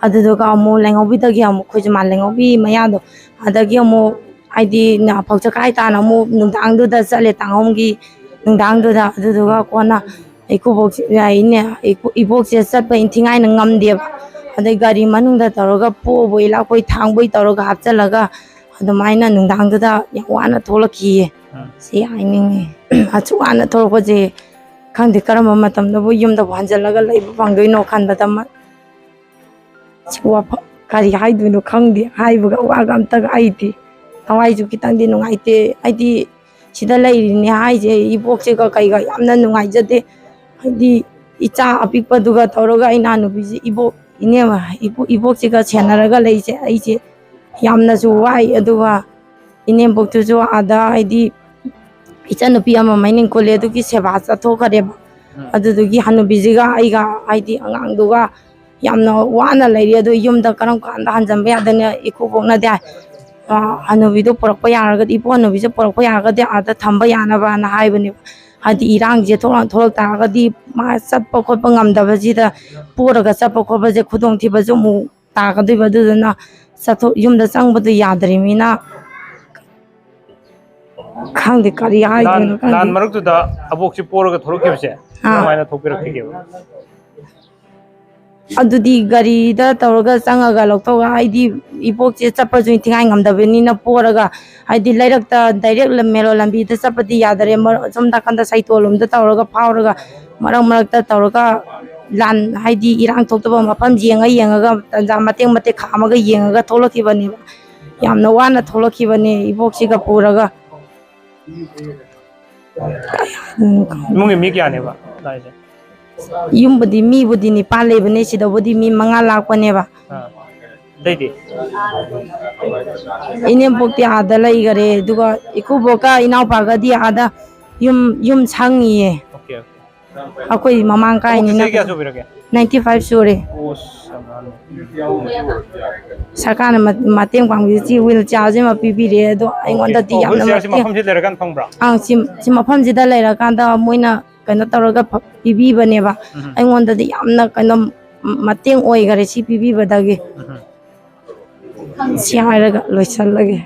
ꯑꯗꯨꯗꯨꯒ ꯑꯃꯨꯛ ꯂꯩꯉꯧꯕꯤꯗꯒꯤ ꯑꯃꯨꯛ ꯑꯩꯈꯣꯏꯁꯨ ꯃꯥ ꯂꯩꯉꯧꯕꯤ ꯃꯌꯥꯗꯣ, ꯑꯗꯒꯤ ꯑꯃꯨꯛ ꯍꯥꯏꯗꯤ ꯐꯧꯆ ꯀꯥꯏ ꯇꯥꯅ ꯑꯃꯨꯛ ꯅꯨꯡꯗꯥꯡꯗꯨꯗ ꯆꯠꯂꯦ, ꯇꯥꯡꯍꯣꯝꯒꯤ ꯅꯨꯡꯗꯥꯡꯗꯨꯗ꯫ ꯑꯗꯨꯗꯨꯒ ꯀꯣꯟꯅ ꯏꯀꯨꯕꯣꯛꯁꯦ, ꯏꯅꯦ, ꯏꯀꯨ- ꯏꯕꯣꯛꯁꯦ ꯆꯠꯄ ꯏꯟꯊꯤꯉꯥꯏꯅ ꯉꯝꯗꯦꯕ꯫ ꯑꯗꯩ ꯒꯥꯔꯤ ꯃꯅꯨꯡꯗ ꯇꯧꯔꯒ ꯄꯣꯕꯣꯏ ꯂꯥꯛꯄꯣꯏ ꯊꯥꯡꯕꯣꯏ ꯇꯧꯔꯒ ꯍꯥꯞꯆꯜꯂꯒ ꯑꯗꯨꯃꯥꯏꯅ ꯅꯨꯡꯗꯥꯡꯗꯨꯗ ꯌꯥꯝ ꯋꯥꯅ ꯊꯣꯛꯂꯛꯈꯤꯌꯦ꯫ ꯎꯝ꯫ ꯁꯤ ꯍꯥꯏꯅꯤꯡꯉꯤ꯫ ꯑꯁꯨꯛ ꯋꯥꯅ ꯊꯣꯛꯂꯛꯄꯁꯦ ꯈꯪꯗꯦ ꯀꯔꯝꯕ ꯃꯇꯝꯗꯕꯨ ꯌꯨꯝꯗꯕꯨ ꯍꯟꯖꯜꯂꯒ ꯂꯩꯕ ꯐꯪꯗꯣꯏꯅꯣ ꯈꯟꯕꯗ ꯃ- ꯁꯤ ꯋꯥꯐ- ꯀꯔꯤ ꯍꯥꯏꯗꯣꯏꯅꯣ ꯈꯪꯗꯦ꯫ ꯍꯥꯏꯕꯒ ꯋꯥꯒ ꯑꯝꯇꯒ ꯍꯩꯇꯦ꯫ ꯊꯋꯥꯏꯁꯨ ꯈꯤꯇꯪꯗꯤ ꯅꯨꯡꯉꯥꯏꯇꯦ꯫ ꯑꯩꯗꯤ ꯁꯤꯗ ꯂꯩꯔꯤꯅꯦ ꯍꯥꯏꯁꯦ ꯏꯕꯣꯛꯁꯤꯒ ꯀꯩꯒ ꯌꯥꯝꯅ ꯅꯨꯡꯉꯥꯏꯖꯗꯦ꯫ ꯍꯥꯏꯗꯤ ꯏꯆꯥ ꯑꯄꯤꯛꯄꯗꯨꯒ ꯇꯧꯔꯒ ꯏꯅꯥꯅꯨꯄꯤꯁꯦ ꯏꯕꯣꯛ ꯏꯅꯦ ꯏꯕꯣꯛꯁꯤꯒ ꯁꯦꯟꯅꯔꯒ ꯂꯩꯁꯦ ꯑꯩꯁꯦ ꯌꯥꯝꯅꯁꯨ ꯋꯥꯏ꯫ ꯑꯗꯨꯒ ꯏꯅꯦꯝꯕꯣꯛꯇꯨꯁꯨ ꯑꯥꯗ ꯍꯥꯏꯗꯤ ꯏꯆꯟꯅꯨꯄꯤ ꯑꯃ ꯃꯩꯅꯤꯡ ꯀꯣꯂꯦ ꯑꯗꯨꯒꯤ ꯁꯦꯕꯥ ꯆꯠꯊꯣꯛꯈ꯭ꯔꯦꯕ꯫ ꯎꯝ꯫ ꯑꯗꯨꯗꯨꯒꯤ ꯍꯅꯨꯕꯤꯁꯤꯒ ꯑꯩꯒ ꯍꯥꯏꯗꯤ ꯑꯉꯥꯡꯗꯨꯒ ꯌꯥꯝꯅ ꯋꯥꯅ ꯂꯩꯔꯤ꯫ ꯑꯗꯣ ꯌꯨꯝꯗ ꯀꯔꯝ ꯀꯥꯟꯗ ꯍꯟꯖꯟꯕ ꯌꯥꯗꯣꯏꯅꯣ? ꯏꯀꯨꯕꯣꯛꯅꯗꯤ ꯍꯥꯏ, ꯑ, ꯍꯅꯨꯕꯤꯗꯣ ꯄꯨꯔꯛꯄ ꯌꯥꯔꯒꯗꯤ, ꯏꯄꯨ ꯍꯅꯨꯕꯤꯁꯦ ꯄꯨꯔꯛꯄ ꯌꯥꯔꯒꯗꯤ ꯑꯥꯗ ꯊꯝꯕ ꯌꯥꯅꯕꯅ ꯍꯥꯏꯕꯅꯦꯕ꯫ ꯍꯥꯏꯗꯤ ꯏꯔꯥꯡꯁꯦ ꯊꯣꯛꯂꯛ ꯊꯣꯛꯂꯛ ꯇꯥꯔꯒꯗꯤ ꯃꯥ ꯆꯠꯄ ꯈꯣꯠꯄ ꯉꯝꯗꯕꯁꯤꯗ ꯄꯣꯔꯒ ꯆꯠꯄ ꯈꯣꯠꯄꯁꯦ ꯈꯨꯗꯣꯡꯊꯤꯕꯁꯨ ꯑꯃꯨꯛ ꯇꯥꯒꯗꯣꯏꯕ꯫ ꯑꯗꯨꯗꯨꯅ ꯆꯠꯊꯣꯛ ꯌꯨꯝꯗ ꯆꯪꯕꯗꯣ ꯌꯥꯗ꯭ꯔꯤꯕꯅꯤꯅ ꯈꯪꯗꯦ ꯀꯔꯤ ꯂꯥꯟ ꯍꯥꯏꯗꯣꯏꯅꯣ ꯂꯥꯟ ꯈꯪꯗꯦ꯫ ꯃꯔꯛꯇꯨꯗ ꯑꯕꯣꯛꯁꯤ ꯄꯣꯔꯒ ꯊꯣꯛꯂꯛꯈꯤꯕꯁꯦ ꯑꯥ꯫ ꯀꯃꯥꯏꯅ ꯊꯣꯛꯄꯤꯔꯛꯈꯤꯒꯦꯕ? ꯑꯗꯨꯗꯤ ꯒꯥꯔꯤꯗ ꯇꯧꯔꯒ ꯆꯪꯉꯒ ꯂꯧꯊꯣꯛꯑꯒ, ꯍꯥꯏꯗꯤ ꯏꯕꯣꯛꯁꯦ ꯆꯠꯄꯁꯨ ꯏꯟꯊꯤꯉꯥꯏ ꯉꯝꯗꯕꯅꯤꯅ ꯄꯣꯔꯒ, ꯍꯥꯏꯗꯤ ꯂꯩꯔꯛꯇ ꯗꯥꯏꯔꯦꯛ ꯃꯦꯔꯣ ꯂꯝꯕꯤꯗ ꯆꯠꯄꯗꯤ ꯌꯥꯗꯔꯦ, ꯃꯔ-, ꯁꯣꯝ ꯅꯥꯀꯟꯗ ꯁꯩꯇꯣꯜ ꯂꯣꯝꯗ ꯇꯧꯔꯒ ꯐꯥꯎꯔꯒ, ꯃꯔꯛ ꯃꯔꯛꯇ ꯇꯧꯔꯒ ꯂꯥꯟ, ꯍꯥꯏꯗꯤ ꯏꯔꯥꯡ ꯊꯣꯛꯇꯕ ꯃꯐꯝ ꯌꯦꯡꯉ ꯌꯦꯡꯉꯒ, ꯇꯟꯖꯥ ꯃꯇꯦꯛ ꯃꯇꯦꯛ ꯈꯥꯝꯃꯒ ꯌꯦꯡꯉꯒ ꯊꯣꯛꯂꯛꯈꯤꯕꯅꯦꯕ꯫ ꯌꯥꯝꯅ ꯋꯥꯅ ꯊꯣꯛꯂꯛꯈꯤꯕꯅꯦ ꯏꯕꯣꯛꯁꯤꯒ ꯄꯨꯔꯒ꯫ ꯏꯃꯨꯡꯒꯤ ꯃꯤ ꯀꯌꯥꯅꯦꯕ ꯂꯥꯛꯏꯁꯦ? ꯌꯨꯝꯕꯨꯗꯤ ꯃꯤꯕꯨꯗꯤ ꯅꯤꯄꯥꯟ ꯂꯩꯕꯅꯦ, ꯁꯤꯗꯕꯨꯗꯤ ꯃꯤ ꯃꯉꯥ ꯂꯥꯛꯄꯅꯦꯕ꯫ ꯑꯥ꯫ ꯑꯇꯩꯗꯤ? ꯏꯅꯦꯝꯄꯣꯛꯇꯤ ꯑꯥꯗ ꯂꯩꯈꯔꯦ, ꯑꯗꯨꯒ ꯏꯀꯨꯕꯣꯛꯀ ꯏꯅꯥꯎꯄꯥꯒꯗꯤ ꯑꯥꯗ ꯌꯨꯝ, ꯌꯨꯝ ꯁꯪꯉꯤꯌꯦ꯫ Okay, okay. ꯑꯩꯈꯣꯏ ꯃꯃꯥꯡ ꯑꯕꯣꯛꯁꯦ ꯀꯥꯏꯅꯤꯅ꯫ ꯆꯍꯤ ꯀꯌꯥ ꯁꯨꯕꯤꯔꯒꯦ? ꯅꯥꯏꯟꯇꯤ ꯐꯥꯏꯚ ꯁꯨꯔꯦ꯫ ꯑꯣꯁ, ꯌꯥꯝ ꯑꯍꯟꯅꯤ꯫ ꯁꯔꯀꯥꯔꯅ ꯃ-, ꯃꯇꯦꯡ ꯄꯥꯡꯕꯤꯁꯤ ꯋꯤꯜ ꯆꯤꯌꯔꯁꯤꯃ ꯄꯤꯕꯤꯔꯦ, ꯑꯗꯣ ꯑꯩꯉꯣꯟꯗꯗꯤ ꯑꯣ, ꯌꯥꯝꯅ ꯋꯤꯜ ꯆꯤꯌꯔꯁꯤ ꯃꯇꯦꯡ, ꯃꯐꯝꯁꯤ ꯂꯩꯔꯀꯥꯟꯗ ꯐꯪꯕ꯭ꯔꯥ? ꯑꯪ, ꯁꯤ, ꯁꯤ ꯃꯐꯝꯁꯤꯗ ꯂꯩꯔꯀꯥꯟꯗ ꯃꯣꯏꯅ ꯀꯩꯅꯣ ꯇꯧꯔꯒ ꯐ-, ꯄꯤꯕꯤꯕꯅꯦꯕ꯫ ꯎꯝ꯫ ꯑꯩꯉꯣꯟꯗꯗꯤ ꯌꯥꯝꯅ ꯀꯩꯅꯣ, ꯃ-, ꯃꯇꯦꯡ ꯑꯣꯏꯈꯔꯦ ꯁꯤ ꯄꯤꯕꯤꯕꯗꯒꯤ꯫ ꯎꯝ꯫ ꯁꯤ ꯍꯥꯏꯔꯒ ꯂꯣꯏꯁꯜꯂꯒꯦ꯫